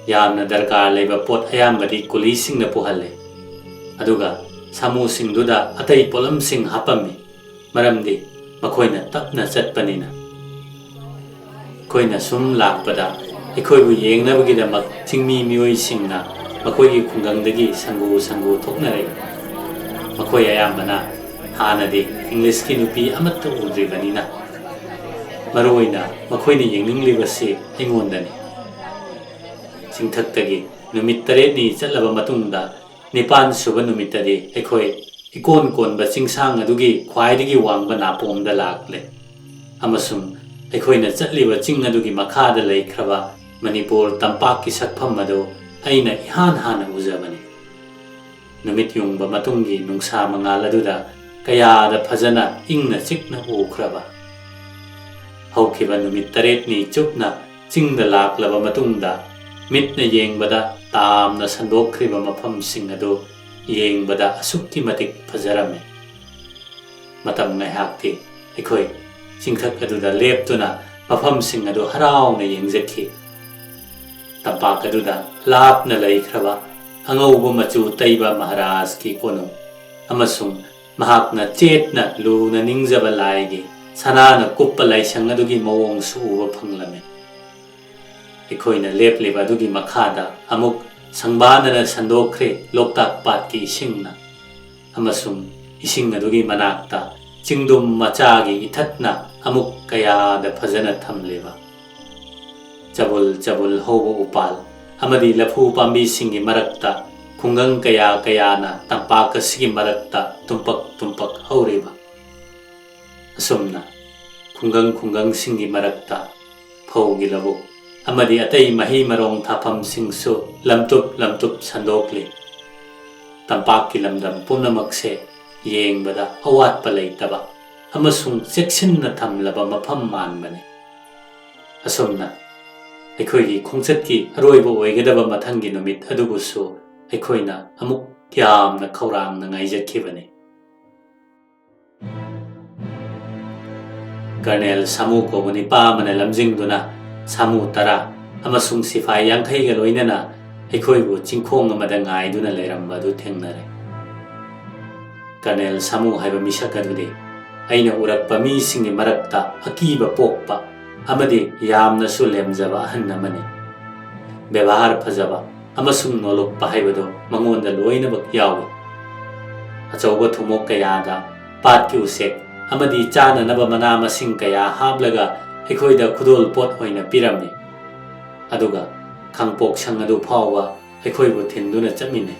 ꯌꯥꯝꯅ ꯗꯔꯀꯥꯔ ꯂꯩꯕ ꯄꯣꯠ ꯑꯌꯥꯝꯕꯗꯤ ꯀꯨꯂꯤꯁꯤꯡꯅ ꯄꯨꯍꯜꯂꯦ, ꯑꯗꯨꯒ ꯁꯥꯃꯨꯁꯤꯡꯗꯨꯗ ꯑꯇꯩ ꯄꯣꯠꯂꯝꯁꯤꯡ ꯍꯥꯞꯄꯝꯃꯤ, ꯃꯔꯝꯗꯤ ꯃꯈꯣꯏꯅ ꯇꯞꯅ ꯆꯠꯄꯅꯤꯅ꯫ ꯑꯩꯈꯣꯏꯅ ꯁꯨꯝ ꯂꯥꯛꯄꯗ ꯑꯩꯈꯣꯏꯕꯨ ꯌꯦꯡꯅꯕꯒꯤꯗꯃꯛ ꯆꯤꯡꯃꯤ ꯃꯤꯑꯣꯏꯁꯤꯡꯅ ꯃꯈꯣꯏꯒꯤ ꯈꯨꯡꯒꯪꯗꯒꯤ ꯁꯪꯒꯨ ꯁꯪꯒꯨ ꯊꯣꯛꯅꯔꯛꯏ꯫ ꯃꯈꯣꯏ ꯑꯌꯥꯝꯕꯅ ꯍꯥꯟꯅꯗꯤ ꯏꯪꯂꯤꯁꯀꯤ ꯅꯨꯄꯤ ꯑꯃꯠꯇ ꯎꯗ꯭ꯔꯤꯕꯅꯤꯅ, ꯃꯔꯨꯑꯣꯏꯅ ꯃꯈꯣꯏꯅ ꯌꯦꯡꯅꯤꯡꯂꯤꯕꯁꯤ ꯑꯩꯉꯣꯟꯗꯅꯤ꯫ ꯆꯤꯡꯊꯛꯇꯒꯤ ꯅꯨꯃꯤꯠ ꯇꯔꯦꯠꯅꯤ ꯆꯠꯂꯕ ꯃꯇꯨꯡꯗ, ꯅꯤꯄꯥꯟ ꯁꯨꯕ ꯅꯨꯃꯤꯠꯇꯗꯤ ꯑꯩꯈꯣꯏ ꯏꯀꯣꯟ ꯀꯣꯟꯕ ꯆꯤꯡꯁꯥꯡ ꯑꯗꯨꯒꯤ ꯈ꯭ꯋꯥꯏꯗꯒꯤ ꯋꯥꯡꯕ ꯅꯥꯄꯣꯝꯗ ꯂꯥꯛꯂꯦ, ꯑꯃꯁꯨꯡ ꯑꯩꯈꯣꯏꯅ ꯆꯠꯂꯤꯕ ꯆꯤꯡ ꯑꯗꯨꯒꯤ ꯃꯈꯥꯗ ꯂꯩꯈ꯭ꯔꯕ ꯃꯅꯤꯄꯨꯔ ꯇꯝꯄꯥꯛꯀꯤ ꯁꯛꯐꯝ ꯑꯗꯨ ꯑꯩꯅ ꯏꯍꯥꯟ ꯍꯥꯟꯅ ꯎꯖꯕꯅꯤ꯫ ꯅꯨꯃꯤꯠ ꯌꯨꯡꯕ ꯃꯇꯨꯡꯒꯤ ꯅꯨꯡꯁꯥ ꯃꯉꯥꯜ ꯑꯗꯨꯗ ꯀꯌꯥꯗ ꯐꯖꯅ ꯏꯪꯅ ꯆꯤꯛꯅ ꯎꯈ꯭ꯔꯕ! ꯍꯧꯈꯤꯕ ꯅꯨꯃꯤꯠ ꯇꯔꯦꯠꯅꯤ ꯆꯨꯞꯅ ꯆꯤꯡꯗ ꯂꯥꯛꯂꯕ ꯃꯇꯨꯡꯗ, ꯃꯤꯠꯅ ꯌꯦꯡꯕꯗ ꯇꯥꯝꯅ ꯁꯟꯗꯣꯛꯈ꯭ꯔꯤꯕ ꯃꯐꯝꯁꯤꯡ ꯑꯗꯨ ꯌꯦꯡꯕꯗ ꯑꯁꯨꯛꯀꯤ ꯃꯇꯤꯛ ꯐꯖꯔꯝꯃꯤ꯫ ꯃꯇꯝ ꯉꯥꯏꯍꯥꯛꯇꯤ ꯑꯩꯈꯣꯏ ꯆꯤꯡꯊꯛ ꯑꯗꯨꯗ ꯂꯦꯞꯇꯨꯅ ꯃꯐꯝꯁꯤꯡ ꯑꯗꯨ ꯍꯔꯥꯎꯅ ꯌꯦꯡꯖꯈꯤ꯫ ꯇꯝꯄꯥꯛ ꯑꯗꯨꯗ ꯂꯥꯞꯅ ꯂꯩꯈ꯭ꯔꯕ ꯑꯉꯧꯕ ꯃꯆꯨ ꯇꯩꯕ ꯃꯍꯥꯔꯥꯖꯀꯤ ꯀꯣꯅꯨꯡ ꯑꯃꯁꯨꯡ ꯃꯍꯥꯛꯅ ꯆꯦꯠꯅ ꯂꯨꯅ ꯅꯤꯡꯖꯕ ꯂꯥꯏꯒꯤ ꯁꯅꯥꯅ ꯀꯨꯞꯄ ꯂꯥꯏꯁꯪ ꯑꯗꯨꯒꯤ ꯃꯑꯣꯡꯁꯨ ꯎꯕ ꯐꯪꯂꯝꯃꯤ꯫ ꯑꯩꯈꯣꯏꯅ ꯂꯦꯞꯂꯤꯕ ꯑꯗꯨꯒꯤ ꯃꯈꯥꯗ ꯑꯃꯨꯛ ꯁꯪꯕꯥꯟꯗꯅ ꯁꯟꯗꯣꯛꯈ꯭ꯔꯦ ꯂꯣꯛꯇꯥꯛ ꯄꯥꯠꯀꯤ ꯏꯁꯤꯡꯅ, ꯑꯃꯁꯨꯡ ꯏꯁꯤꯡ ꯑꯗꯨꯒꯤ ꯃꯅꯥꯛꯇ ꯆꯤꯡꯗꯨꯝ ꯃꯆꯥꯒꯤ ꯏꯊꯠꯅ ꯑꯃꯨꯛ ꯀꯌꯥꯗ ꯐꯖꯅ ꯊꯝꯂꯤꯕ꯫ ꯆꯕꯨꯜ ꯆꯕꯨꯜ ꯍꯧꯕ ꯎꯄꯥꯜ ꯑꯃꯗꯤ ꯂꯐꯨ ꯄꯥꯝꯕꯤꯁꯤꯡꯒꯤ ꯃꯔꯛꯇ ꯈꯨꯡꯒꯪ ꯀꯌꯥ ꯀꯌꯥꯅ ꯇꯝꯄꯥꯛ ꯑꯁꯤꯒꯤ ꯃꯔꯛꯇ ꯇꯨꯝꯄꯛ ꯇꯨꯝꯄꯛ ꯍꯧꯔꯤꯕ꯫ ꯑꯁꯨꯝꯅ ꯈꯨꯡꯒꯪ ꯈꯨꯡꯒꯪꯁꯤꯡꯒꯤ ꯃꯔꯛꯇ ꯐꯧꯒꯤ ꯂꯧꯕꯨꯛ ꯑꯃꯗꯤ ꯑꯇꯩ ꯃꯍꯩ ꯃꯔꯣꯡ ꯊꯥꯐꯝꯁꯤꯡꯁꯨ ꯂꯝꯇꯨꯞ ꯂꯝꯇꯨꯞ ꯁꯟꯗꯣꯛꯂꯤ꯫ ꯇꯝꯄꯥꯛꯀꯤ ꯂꯝꯗꯝ ꯄꯨꯝꯅꯃꯛꯁꯦ ꯌꯦꯡꯕꯗ ꯑꯋꯥꯠꯄ ꯂꯩꯇꯕ ꯑꯃꯁꯨꯡ ꯆꯦꯛꯁꯤꯟꯅ ꯊꯝꯂꯕ ꯃꯐꯝ ꯃꯥꯟꯕꯅꯤ꯫ ꯑꯁꯨꯝꯅ ꯑꯩꯈꯣꯏꯒꯤ ꯈꯣꯡꯆꯠꯀꯤ ꯑꯔꯣꯏꯕ ꯑꯣꯏꯒꯗꯕ ꯃꯊꯪꯒꯤ ꯅꯨꯃꯤꯠ ꯑꯗꯨꯕꯨꯁꯨ ꯑꯩꯈꯣꯏꯅ ꯑꯃꯨꯛ ꯌꯥꯝꯅ ꯈꯧꯔꯥꯡꯅ ꯉꯥꯏꯖꯈꯤꯕꯅꯤ꯫ ꯀꯔꯅꯦꯜ ꯁꯥꯃꯨ ꯀꯧꯕ ꯅꯤꯄꯥ ꯑꯃꯅ ꯂꯝꯖꯤꯡꯗꯨꯅ ꯁꯥꯃꯨ ꯇꯔꯥ ꯑꯃꯁꯨꯡ ꯁꯤꯐꯥꯏ ꯌꯥꯡꯈꯩꯒ ꯂꯣꯏꯅꯅ ꯑꯩꯈꯣꯏꯕꯨ ꯆꯤꯡꯈꯣꯡ ꯑꯃꯗ ꯉꯥꯏꯗꯨꯅ ꯂꯩꯔꯝꯕ ꯑꯗꯨ ꯊꯦꯡꯅꯔꯦ꯫ ꯀꯔꯅꯦꯜ ꯁꯥꯃꯨ ꯍꯥꯏꯕ ꯃꯤꯁꯛ ꯑꯗꯨꯗꯤ ꯑꯩꯅ ꯎꯔꯛꯄ ꯃꯤꯁꯤꯡꯒꯤ ꯃꯔꯛꯇ ꯑꯀꯤꯕ ꯄꯣꯛꯄ ꯑꯃꯗꯤ ꯌꯥꯝꯅꯁꯨ ꯂꯦꯝꯖꯕ ꯑꯍꯟ ꯑꯃꯅꯤ꯫ ꯕꯦꯕꯥꯔ ꯐꯖꯕ ꯑꯃꯁꯨꯡ ꯅꯣꯂꯨꯛꯄ ꯍꯥꯏꯕꯗꯨ ꯃꯉꯣꯟꯗ ꯂꯣꯏꯅꯃꯛ ꯌꯥꯎꯏ꯫ ꯑꯆꯧꯕ ꯊꯨꯝꯃꯣꯛ ꯀꯌꯥꯗ ꯄꯥꯠꯀꯤ ꯎꯆꯦꯛ ꯑꯃꯗꯤ ꯆꯥꯅꯅꯕ ꯃꯅꯥ ꯃꯁꯤꯡ ꯀꯌꯥ ꯍꯥꯞꯂꯒ ꯑꯩꯈꯣꯏꯗ ꯈꯨꯗꯣꯜ ꯄꯣꯠ ꯑꯣꯏꯅ ꯄꯤꯔꯝꯃꯤ꯫ ꯑꯗꯨꯒ ꯈꯥꯡꯄꯣꯛꯁꯪ ꯑꯗꯨ ꯐꯥꯎꯕ ꯑꯩꯈꯣꯏꯕꯨ ꯊꯤꯟꯗꯨꯅ ꯆꯠꯃꯤꯟꯅꯩ꯫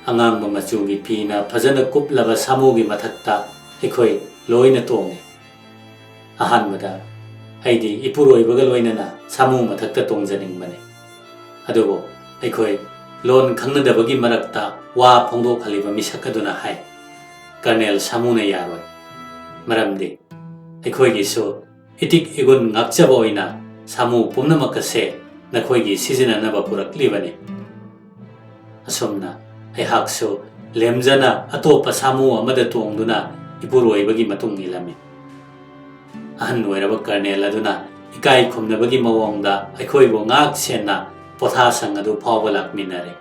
ꯑꯉꯥꯡꯕ ꯃꯆꯨꯒꯤ ꯐꯤꯅ ꯐꯖꯅ ꯀꯨꯞꯂꯕ ꯁꯥꯃꯨꯒꯤ ꯃꯊꯛꯇ ꯑꯩꯈꯣꯏ ꯂꯣꯏꯅ ꯇꯣꯡꯉꯤ꯫ ꯑꯍꯥꯟꯕꯗ ꯑꯩꯗꯤ ꯏꯄꯨꯔꯣꯏꯕꯒ ꯂꯣꯏꯅꯅ ꯁꯥꯃꯨ ꯃꯊꯛꯇ ꯇꯣꯡꯖꯅꯤꯡꯕꯅꯤ꯫ ꯑꯗꯨꯕꯨ ꯑꯩꯈꯣꯏ ꯂꯣꯟ ꯈꯪꯅꯗꯕꯒꯤ ꯃꯔꯛꯇ ꯋꯥ ꯐꯣꯡꯗꯣꯛꯍꯜꯂꯤꯕ ꯃꯤꯁꯛ ꯑꯗꯨꯅ ꯍꯥꯏ, "ꯀꯔꯅꯦꯜ ꯁꯥꯃꯨꯅ ꯌꯥꯔꯣꯏ꯫ ꯃꯔꯝꯗꯤ ꯑꯩꯈꯣꯏꯒꯤꯁꯨ ꯏꯇꯤꯛ ꯏꯒꯨꯟ ꯉꯥꯛꯆꯕ ꯑꯣꯏꯅ ꯁꯥꯃꯨ ꯄꯨꯝꯅꯃꯛ ꯑꯁꯦ ꯅꯈꯣꯏꯒꯤ ꯁꯤꯖꯤꯟꯅꯅꯕ ꯄꯨꯔꯛꯂꯤꯕꯅꯤ꯫" ꯑꯁꯨꯝꯅ ꯑꯩꯍꯥꯛꯁꯨ ꯂꯦꯝꯖꯅ ꯑꯇꯣꯞꯄ ꯁꯥꯃꯨ ꯑꯃꯗ ꯇꯣꯡꯗꯨꯅ ꯏꯄꯨꯔꯣꯏꯕꯒꯤ ꯃꯇꯨꯡ ꯏꯜꯂꯝꯃꯤ꯫ ꯑꯍꯟ ꯑꯣꯏꯔꯕ ꯀꯔꯅꯦꯜ ꯑꯗꯨꯅ ꯏꯀꯥꯏ ꯈꯨꯝꯅꯕꯒꯤ ꯃꯑꯣꯡꯗ ꯑꯩꯈꯣꯏꯕꯨ ꯉꯥꯛ ꯁꯦꯟꯅ ꯄꯣꯊꯥꯁꯪ ꯑꯗꯨ ꯐꯥꯎꯕ ꯂꯥꯛꯃꯤꯟꯅꯔꯦ꯫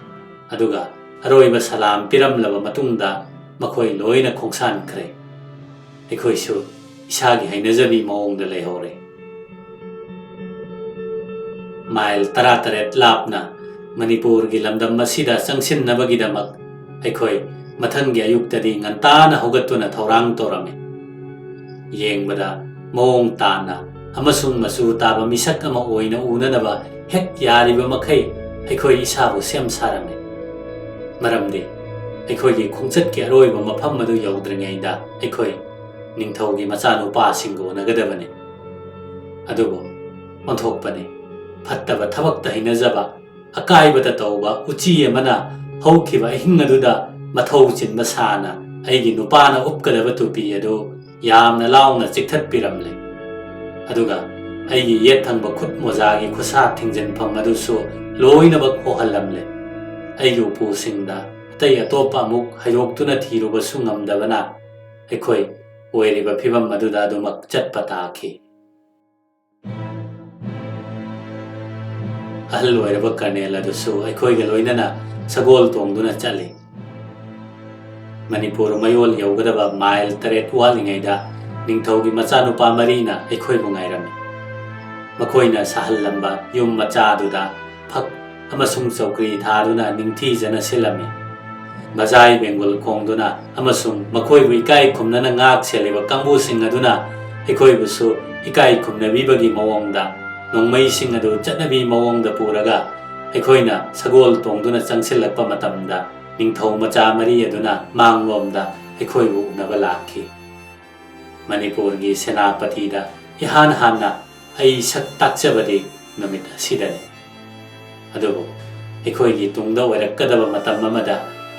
ꯑꯗꯨꯒ ꯑꯔꯣꯏꯕ ꯁꯂꯥꯝ ꯄꯤꯔꯝꯂꯕ ꯃꯇꯨꯡꯗ ꯃꯈꯣꯏ ꯂꯣꯏꯅ ꯈꯣꯡꯁꯥꯟꯈ꯭ꯔꯦ꯫ ꯑꯩꯈꯣꯏꯁꯨ ꯏꯁꯥꯒꯤ ꯍꯩꯅꯖꯕꯤ ꯃꯑꯣꯡꯗ ꯂꯩꯍꯧꯔꯦ꯫ ꯃꯥꯏꯜ ꯇꯔꯥꯇꯔꯦꯠ ꯂꯥꯞꯅ ꯃꯅꯤꯄꯨꯔꯒꯤ ꯂꯝꯗꯝ ꯑꯁꯤꯗ ꯆꯪꯁꯤꯟꯅꯕꯒꯤꯗꯃꯛ ꯑꯩꯈꯣꯏ ꯃꯊꯪꯒꯤ ꯑꯌꯨꯛꯇꯗꯤ ꯉꯟꯇꯥꯅ ꯍꯧꯒꯠꯇꯨꯅ ꯊꯧꯔꯥꯡ ꯇꯧꯔꯝꯃꯤ꯫ ꯌꯦꯡꯕꯗ ꯃꯑꯣꯡ ꯇꯥꯅ ꯑꯃꯁꯨꯡ ꯃꯆꯨ ꯇꯥꯕ ꯃꯤꯁꯛ ꯑꯃ ꯑꯣꯏꯅ ꯎꯅꯅꯕ ꯍꯦꯛ ꯌꯥꯔꯤꯕ ꯃꯈꯩ ꯑꯩꯈꯣꯏ ꯏꯁꯥꯕꯨ ꯁꯦꯝ ꯁꯥꯔꯝꯃꯤ꯫ ꯃꯔꯝꯗꯤ ꯑꯩꯈꯣꯏꯒꯤ ꯈꯣꯡꯆꯠꯀꯤ ꯑꯔꯣꯏꯕ ꯃꯐꯝ ꯑꯗꯨ ꯌꯧꯗ꯭ꯔꯤꯉꯩꯗ ꯑꯩꯈꯣꯏ ꯅꯤꯡꯊꯧꯒꯤ ꯃꯆꯥꯅꯨꯄꯥꯁꯤꯡꯒ ꯎꯅꯒꯗꯕꯅꯤ꯫ ꯑꯗꯨꯕꯨ ꯑꯣꯟꯊꯣꯛꯄꯅꯤ, ꯐꯠꯇꯕ ꯊꯕꯛꯇ ꯍꯩꯅꯖꯕ, ꯑꯀꯥꯏꯕꯇ ꯇꯧꯕ ꯎꯆꯤ ꯑꯃꯅ ꯍꯧꯈꯤꯕ ꯑꯍꯤꯡ ꯑꯗꯨꯗ ꯃꯊꯧ ꯆꯤꯟꯕ ꯁꯥꯅ ꯑꯩꯒꯤ ꯅꯨꯄꯥꯅ ꯎꯞꯀꯗꯕ ꯇꯨꯄꯤ ꯑꯗꯨ ꯌꯥꯝꯅ ꯂꯥꯎꯅ ꯆꯤꯛꯊꯠꯄꯤꯔꯝꯂꯦ꯫ ꯑꯗꯨꯒ ꯑꯩꯒꯤ ꯌꯦꯠ ꯊꯪꯕ ꯈꯨꯠ ꯃꯣꯖꯥꯒꯤ ꯈꯨꯠꯁꯥ ꯊꯤꯡꯖꯤꯟꯐꯝ ꯑꯗꯨꯁꯨ ꯂꯣꯏꯅꯃꯛ ꯍꯣꯍꯜꯂꯝꯂꯦ꯫ ꯑꯩꯒꯤ ꯎꯄꯨꯁꯤꯡꯗ ꯑꯇꯩ ꯑꯇꯣꯞꯄ ꯑꯃꯨꯛ ꯍꯩꯗꯣꯛꯇꯨꯅ ꯊꯤꯔꯨꯕꯁꯨ ꯉꯝꯗꯕꯅ ꯑꯩꯈꯣꯏ ꯑꯣꯏꯔꯤꯕ ꯐꯤꯕꯝ ꯑꯗꯨꯗ ꯑꯗꯨꯃꯛ ꯆꯠꯄ ꯇꯥꯈꯤ꯫ ꯑꯍꯜ ꯑꯣꯏꯔꯕ ꯀꯔꯅꯦꯜ ꯑꯗꯨꯁꯨ ꯑꯩꯈꯣꯏꯒ ꯂꯣꯏꯅꯅ ꯁꯒꯣꯜ ꯇꯣꯡꯗꯨꯅ ꯆꯠꯂꯤ꯫ ꯃꯅꯤꯄꯨꯔ ꯃꯌꯣꯜ ꯌꯧꯒꯗꯕ ꯃꯥꯏꯜ ꯇꯔꯦꯠ ꯋꯥꯠꯂꯤꯉꯩꯗ ꯅꯤꯡꯊꯧꯒꯤ ꯃꯆꯥꯅꯨꯄꯥ ꯃꯔꯤꯅ ꯑꯩꯈꯣꯏꯕꯨ ꯉꯥꯏꯔꯝꯃꯤ꯫ ꯃꯈꯣꯏꯅ ꯁꯥꯍꯜꯂꯝꯕ ꯌꯨꯝ ꯃꯆꯥ ꯑꯗꯨꯗ ꯐꯛ ꯑꯃꯁꯨꯡ ꯆꯧꯀ꯭ꯔꯤ ꯊꯥꯗꯨꯅ ꯅꯤꯡꯊꯤꯖꯅ ꯁꯤꯜꯂꯝꯃꯤ꯫ ꯕꯖꯥꯏ ꯕꯦꯡꯒꯨꯜ ꯈꯣꯡꯗꯨꯅ ꯑꯃꯁꯨꯡ ꯃꯈꯣꯏꯕꯨ ꯏꯀꯥꯏ ꯈꯨꯝꯅꯅ ꯉꯥꯛ ꯁꯦꯜꯂꯤꯕ ꯀꯥꯡꯕꯨꯁꯤꯡ ꯑꯗꯨꯅ ꯑꯩꯈꯣꯏꯕꯨꯁꯨ ꯏꯀꯥꯏ ꯈꯨꯝꯅꯕꯤꯕꯒꯤ ꯃꯑꯣꯡꯗ ꯅꯣꯡꯃꯩꯁꯤꯡ ꯑꯗꯨ ꯆꯠꯅꯕꯤ ꯃꯑꯣꯡꯗ ꯄꯨꯔꯒ ꯑꯩꯈꯣꯏꯅ ꯁꯒꯣꯜ ꯇꯣꯡꯗꯨꯅ ꯆꯪꯁꯤꯜꯂꯛꯄ ꯃꯇꯝꯗ ꯅꯤꯡꯊꯧ ꯃꯆꯥ ꯃꯔꯤ ꯑꯗꯨꯅ ꯃꯥꯡꯂꯣꯝꯗ ꯑꯩꯈꯣꯏꯕꯨ ꯎꯅꯕ ꯂꯥꯛꯈꯤ꯫ ꯃꯅꯤꯄꯨꯔꯒꯤ ꯁꯦꯅꯥꯄꯇꯤꯗ ꯏꯍꯥꯟ ꯍꯥꯟꯅ ꯑꯩ ꯁꯛ ꯇꯥꯛꯆꯕꯗꯤ ꯅꯨꯃꯤꯠ ꯑꯁꯤꯗꯅꯤ꯫ ꯑꯗꯨꯕꯨ ꯑꯩꯈꯣꯏꯒꯤ ꯇꯨꯡꯗ ꯑꯣꯏꯔꯛꯀꯗꯕ ꯃꯇꯝ ꯑꯃꯗ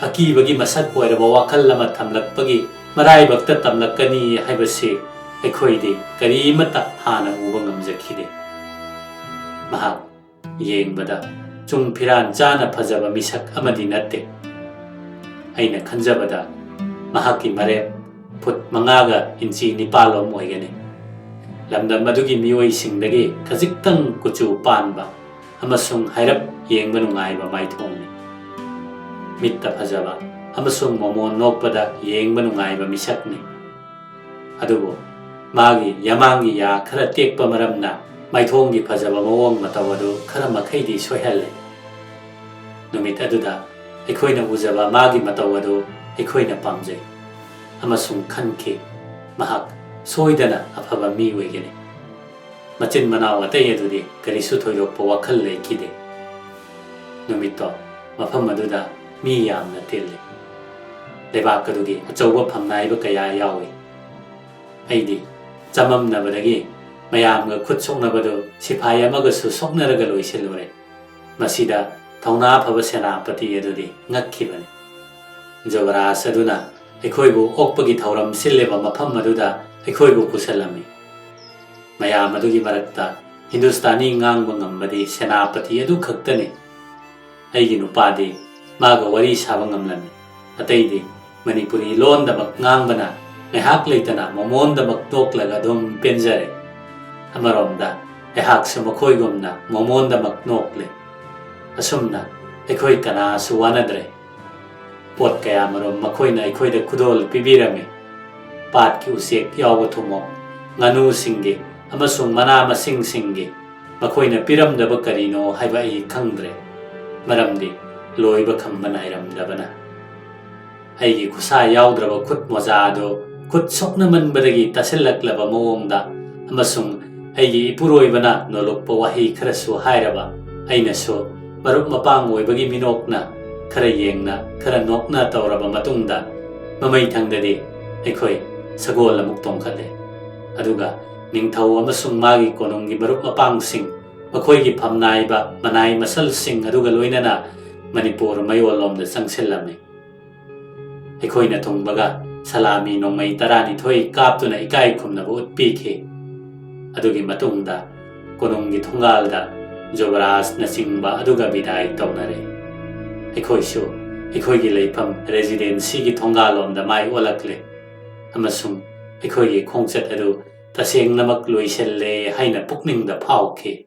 ꯑꯀꯤꯕꯒꯤ ꯃꯁꯛ ꯑꯣꯏꯔꯕ ꯋꯥꯈꯜ ꯑꯃ ꯊꯝꯂꯛꯄꯒꯤ ꯃꯔꯥꯏꯕꯛꯇ ꯇꯝꯂꯛꯀꯅꯤ ꯍꯥꯏꯕꯁꯤ ꯑꯩꯈꯣꯏꯗꯤ ꯀꯔꯤꯃꯠꯇ ꯍꯥꯟꯅ ꯎꯕ ꯉꯝꯖꯈꯤꯗꯦ꯫ ꯃꯍꯥꯛ ꯌꯦꯡꯕꯗ ꯆꯨꯡ ꯐꯤꯔꯥꯟ ꯆꯥꯅ ꯐꯖꯕ ꯃꯤꯁꯛ ꯑꯃꯗꯤ ꯅꯠꯇꯦ꯫ ꯑꯩꯅ ꯈꯟꯖꯕꯗ ꯃꯍꯥꯛꯀꯤ ꯃꯔꯦꯞ ꯐꯨꯠ ꯃꯉꯥꯒ ꯏꯟꯆꯤ ꯅꯤꯄꯥꯜꯂꯣꯝ ꯑꯣꯏꯒꯅꯤ꯫ ꯂꯝꯗꯝ ꯑꯗꯨꯒꯤ ꯃꯤꯑꯣꯏꯁꯤꯡꯗꯒꯤ ꯈꯖꯤꯛꯇꯪ ꯀꯨꯆꯨ ꯄꯥꯟꯕ ꯑꯃꯁꯨꯡ ꯍꯥꯏꯔꯞ ꯌꯦꯡꯕ ꯅꯨꯡꯉꯥꯏꯕ ꯃꯥꯏꯊꯣꯡꯅꯤ꯫ ꯃꯤꯠꯇ ꯐꯖꯕ ꯑꯃꯁꯨꯡ ꯃꯃꯣꯟ ꯅꯣꯛꯄꯗ ꯌꯦꯡꯕ ꯅꯨꯡꯉꯥꯏꯕ ꯃꯤꯁꯛꯅꯤ꯫ ꯑꯗꯨꯕꯨ ꯃꯥꯒꯤ ꯌꯥꯃꯥꯡꯒꯤ ꯌꯥ ꯈꯔ ꯇꯦꯛꯄ ꯃꯔꯝꯅ ꯃꯥꯏꯊꯣꯡꯒꯤ ꯐꯖꯕ ꯃꯑꯣꯡ ꯃꯇꯧ ꯑꯗꯨ ꯈꯔ ꯃꯈꯩꯗꯤ ꯁꯣꯏꯍꯜꯂꯦ꯫ ꯅꯨꯃꯤꯠ ꯑꯗꯨꯗ ꯑꯩꯈꯣꯏꯅ ꯎꯖꯕ ꯃꯥꯒꯤ ꯃꯇꯧ ꯑꯗꯨ ꯑꯩꯈꯣꯏꯅ ꯄꯥꯝꯖꯩ ꯑꯃꯁꯨꯡ ꯈꯟꯈꯤ, ꯃꯍꯥꯛ ꯁꯣꯏꯗꯅ ꯑꯐꯕ ꯃꯤ ꯑꯣꯏꯒꯅꯤ꯫ ꯃꯆꯤꯟ ꯃꯅꯥꯎ ꯑꯇꯩ ꯑꯗꯨꯗꯤ ꯀꯔꯤꯁꯨ ꯊꯣꯏꯗꯣꯛꯄ ꯋꯥꯈꯜ ꯂꯩꯈꯤꯗꯦ꯫ ꯅꯨꯃꯤꯠꯇꯣ ꯃꯐꯝ ꯑꯗꯨꯗ ꯃꯤ ꯌꯥꯝꯅ ꯇꯤꯜꯂꯤ꯫ ꯂꯩꯕꯥꯛ ꯑꯗꯨꯒꯤ ꯑꯆꯧꯕ ꯐꯝꯅꯥꯏꯕ ꯀꯌꯥ ꯌꯥꯎꯏ꯫ ꯑꯩꯗꯤ ꯆꯃꯝꯅꯕꯗꯒꯤ ꯃꯌꯥꯝꯒ ꯈꯨꯠ ꯁꯣꯛꯅꯕꯗꯨ ꯁꯤꯐꯥꯏ ꯑꯃꯒꯁꯨ ꯁꯣꯛꯅꯔꯒ ꯂꯣꯏꯁꯤꯜꯂꯨꯔꯦ꯫ ꯃꯁꯤꯗ ꯊꯧꯅꯥ ꯐꯕ ꯁꯦꯅꯥꯄꯇꯤ ꯑꯗꯨꯗꯤ ꯉꯛꯈꯤꯕꯅꯤ꯫ ꯖꯨꯕꯔꯥꯖ ꯑꯗꯨꯅ ꯑꯩꯈꯣꯏꯕꯨ ꯑꯣꯛꯄꯒꯤ ꯊꯧꯔꯝ ꯁꯤꯜꯂꯤꯕ ꯃꯐꯝ ꯑꯗꯨꯗ ꯑꯩꯈꯣꯏꯕꯨ ꯄꯨꯁꯜꯂꯝꯃꯤ꯫ ꯃꯌꯥꯝ ꯑꯗꯨꯒꯤ ꯃꯔꯛꯇ ꯍꯤꯟꯗꯨꯁꯇꯥꯅꯤ ꯉꯥꯡꯕ ꯉꯝꯕꯗꯤ ꯁꯦꯅꯥꯄꯇꯤ ꯑꯗꯨ ꯈꯛꯇꯅꯤ꯫ ꯑꯩꯒꯤ ꯅꯨꯄꯥꯗꯤ ꯃꯥꯒ ꯋꯥꯔꯤ ꯁꯥꯕ ꯉꯝꯂꯝꯃꯤ꯫ ꯑꯇꯩꯗꯤ ꯃꯅꯤꯄꯨꯔꯤ ꯂꯣꯟꯗꯃꯛ ꯉꯥꯡꯕꯅ ꯉꯥꯏꯍꯥꯛ ꯂꯩꯇꯅ ꯃꯃꯣꯟꯗꯃꯛ ꯅꯣꯛꯂꯒ ꯑꯗꯨꯝ ꯄꯦꯟꯖꯔꯦ꯫ ꯑꯃꯔꯣꯝꯗ ꯑꯩꯍꯥꯛꯁꯨ ꯃꯈꯣꯏꯒꯨꯝꯅ ꯃꯃꯣꯟꯗꯃꯛ ꯅꯣꯛꯂꯦ꯫ ꯑꯁꯨꯝꯅ ꯑꯩꯈꯣꯏ ꯀꯅꯥꯁꯨ ꯋꯥꯅꯗ꯭ꯔꯦ꯫ ꯄꯣꯠ ꯀꯌꯥꯃꯔꯨꯝ ꯃꯈꯣꯏꯅ ꯑꯩꯈꯣꯏꯗ ꯈꯨꯗꯣꯜ ꯄꯤꯕꯤꯔꯝꯃꯤ꯫ ꯄꯥꯠꯀꯤ ꯎꯆꯦꯛ ꯌꯥꯎꯕ ꯊꯨꯝꯃꯣꯛ, ꯉꯥꯅꯨꯁꯤꯡꯒꯤ ꯑꯃꯁꯨꯡ ꯃꯅꯥ ꯃꯁꯤꯡꯁꯤꯡꯒꯤ ꯃꯈꯣꯏꯅ ꯄꯤꯔꯝꯗꯕ ꯀꯔꯤꯅꯣ ꯍꯥꯏꯕ ꯑꯩ ꯈꯪꯗ꯭ꯔꯦ꯫ ꯃꯔꯝꯗꯤ ꯂꯣꯏꯕ ꯈꯝꯕ ꯅꯥꯏꯔꯝꯗꯕꯅ꯫ ꯑꯩꯒꯤ ꯈꯨꯠꯁꯥ ꯌꯥꯎꯗ꯭ꯔꯕ ꯈꯨꯠ ꯃꯣꯖꯥ ꯑꯗꯨ ꯈꯨꯠ ꯁꯣꯛꯅꯃꯟꯕꯗꯒꯤ ꯇꯥꯁꯤꯜꯂꯛꯂꯕ ꯃꯑꯣꯡꯗ ꯑꯃꯁꯨꯡ ꯑꯩꯒꯤ ꯏꯄꯨꯔꯣꯏꯕꯅ ꯅꯣꯂꯨꯛꯄ ꯋꯥꯍꯩ ꯈꯔꯁꯨ ꯍꯥꯏꯔꯕ, ꯑꯩꯅꯁꯨ ꯃꯔꯨꯞ ꯃꯄꯥꯡ ꯑꯣꯏꯕꯒꯤ ꯃꯤꯅꯣꯛꯅ ꯈꯔ ꯌꯦꯡꯅ ꯈꯔ ꯅꯣꯛꯅ ꯇꯧꯔꯕ ꯃꯇꯨꯡꯗ, ꯃꯃꯩꯊꯪꯗꯗꯤ ꯑꯩꯈꯣꯏ ꯁꯒꯣꯜ ꯑꯃꯨꯛ ꯇꯣꯡꯈꯠꯂꯦ꯫ ꯑꯗꯨꯒ ꯅꯤꯡꯊꯧ ꯑꯃꯁꯨꯡ ꯃꯥꯒꯤ ꯀꯣꯅꯨꯡꯒꯤ ꯃꯔꯨꯞ ꯃꯄꯥꯡꯁꯤꯡ, ꯃꯈꯣꯏꯒꯤ ꯐꯝꯅꯥꯏꯕ ꯃꯅꯥꯏ ꯃꯁꯜꯁꯤꯡ ꯑꯗꯨꯒ ꯂꯣꯏꯅꯅ ꯃꯅꯤꯄꯨꯔ ꯃꯌꯣꯜꯂꯣꯝꯗ ꯆꯪꯁꯤꯜꯂꯝꯃꯤ꯫ ꯑꯩꯈꯣꯏꯅ ꯊꯨꯡꯕꯒ ꯁꯂꯥꯃꯤ ꯅꯣꯡꯃꯩ ꯇꯔꯥꯅꯤꯊꯣꯏ ꯀꯥꯞꯇꯨꯅ ꯏꯀꯥꯏ ꯈꯨꯝꯅꯕ ꯎꯠꯄꯤꯈꯤ꯫ ꯑꯗꯨꯒꯤ ꯃꯇꯨꯡꯗ ꯀꯣꯅꯨꯡꯒꯤ ꯊꯣꯡꯒꯥꯜꯗ ꯖꯨꯕꯔꯥꯖꯅꯆꯤꯡꯕ ꯑꯗꯨꯒ ꯕꯤꯗꯥꯏ ꯇꯧꯅꯔꯦ꯫ ꯑꯩꯈꯣꯏꯁꯨ ꯑꯩꯈꯣꯏꯒꯤ ꯂꯩꯐꯝ ꯔꯦꯖꯤꯗꯦꯟꯁꯤꯒꯤ ꯊꯣꯡꯒꯥꯜꯂꯣꯝꯗ ꯃꯥꯏ ꯑꯣꯜꯂꯛꯂꯦ, ꯑꯃꯁꯨꯡ ꯑꯩꯈꯣꯏꯒꯤ ꯈꯣꯡꯆꯠ ꯑꯗꯨ ꯇꯁꯦꯡꯅꯃꯛ ꯂꯣꯏꯁꯤꯜꯂꯦ ꯍꯥꯏꯅ ꯄꯨꯛꯅꯤꯡꯗ ꯐꯥꯎꯈꯤ꯫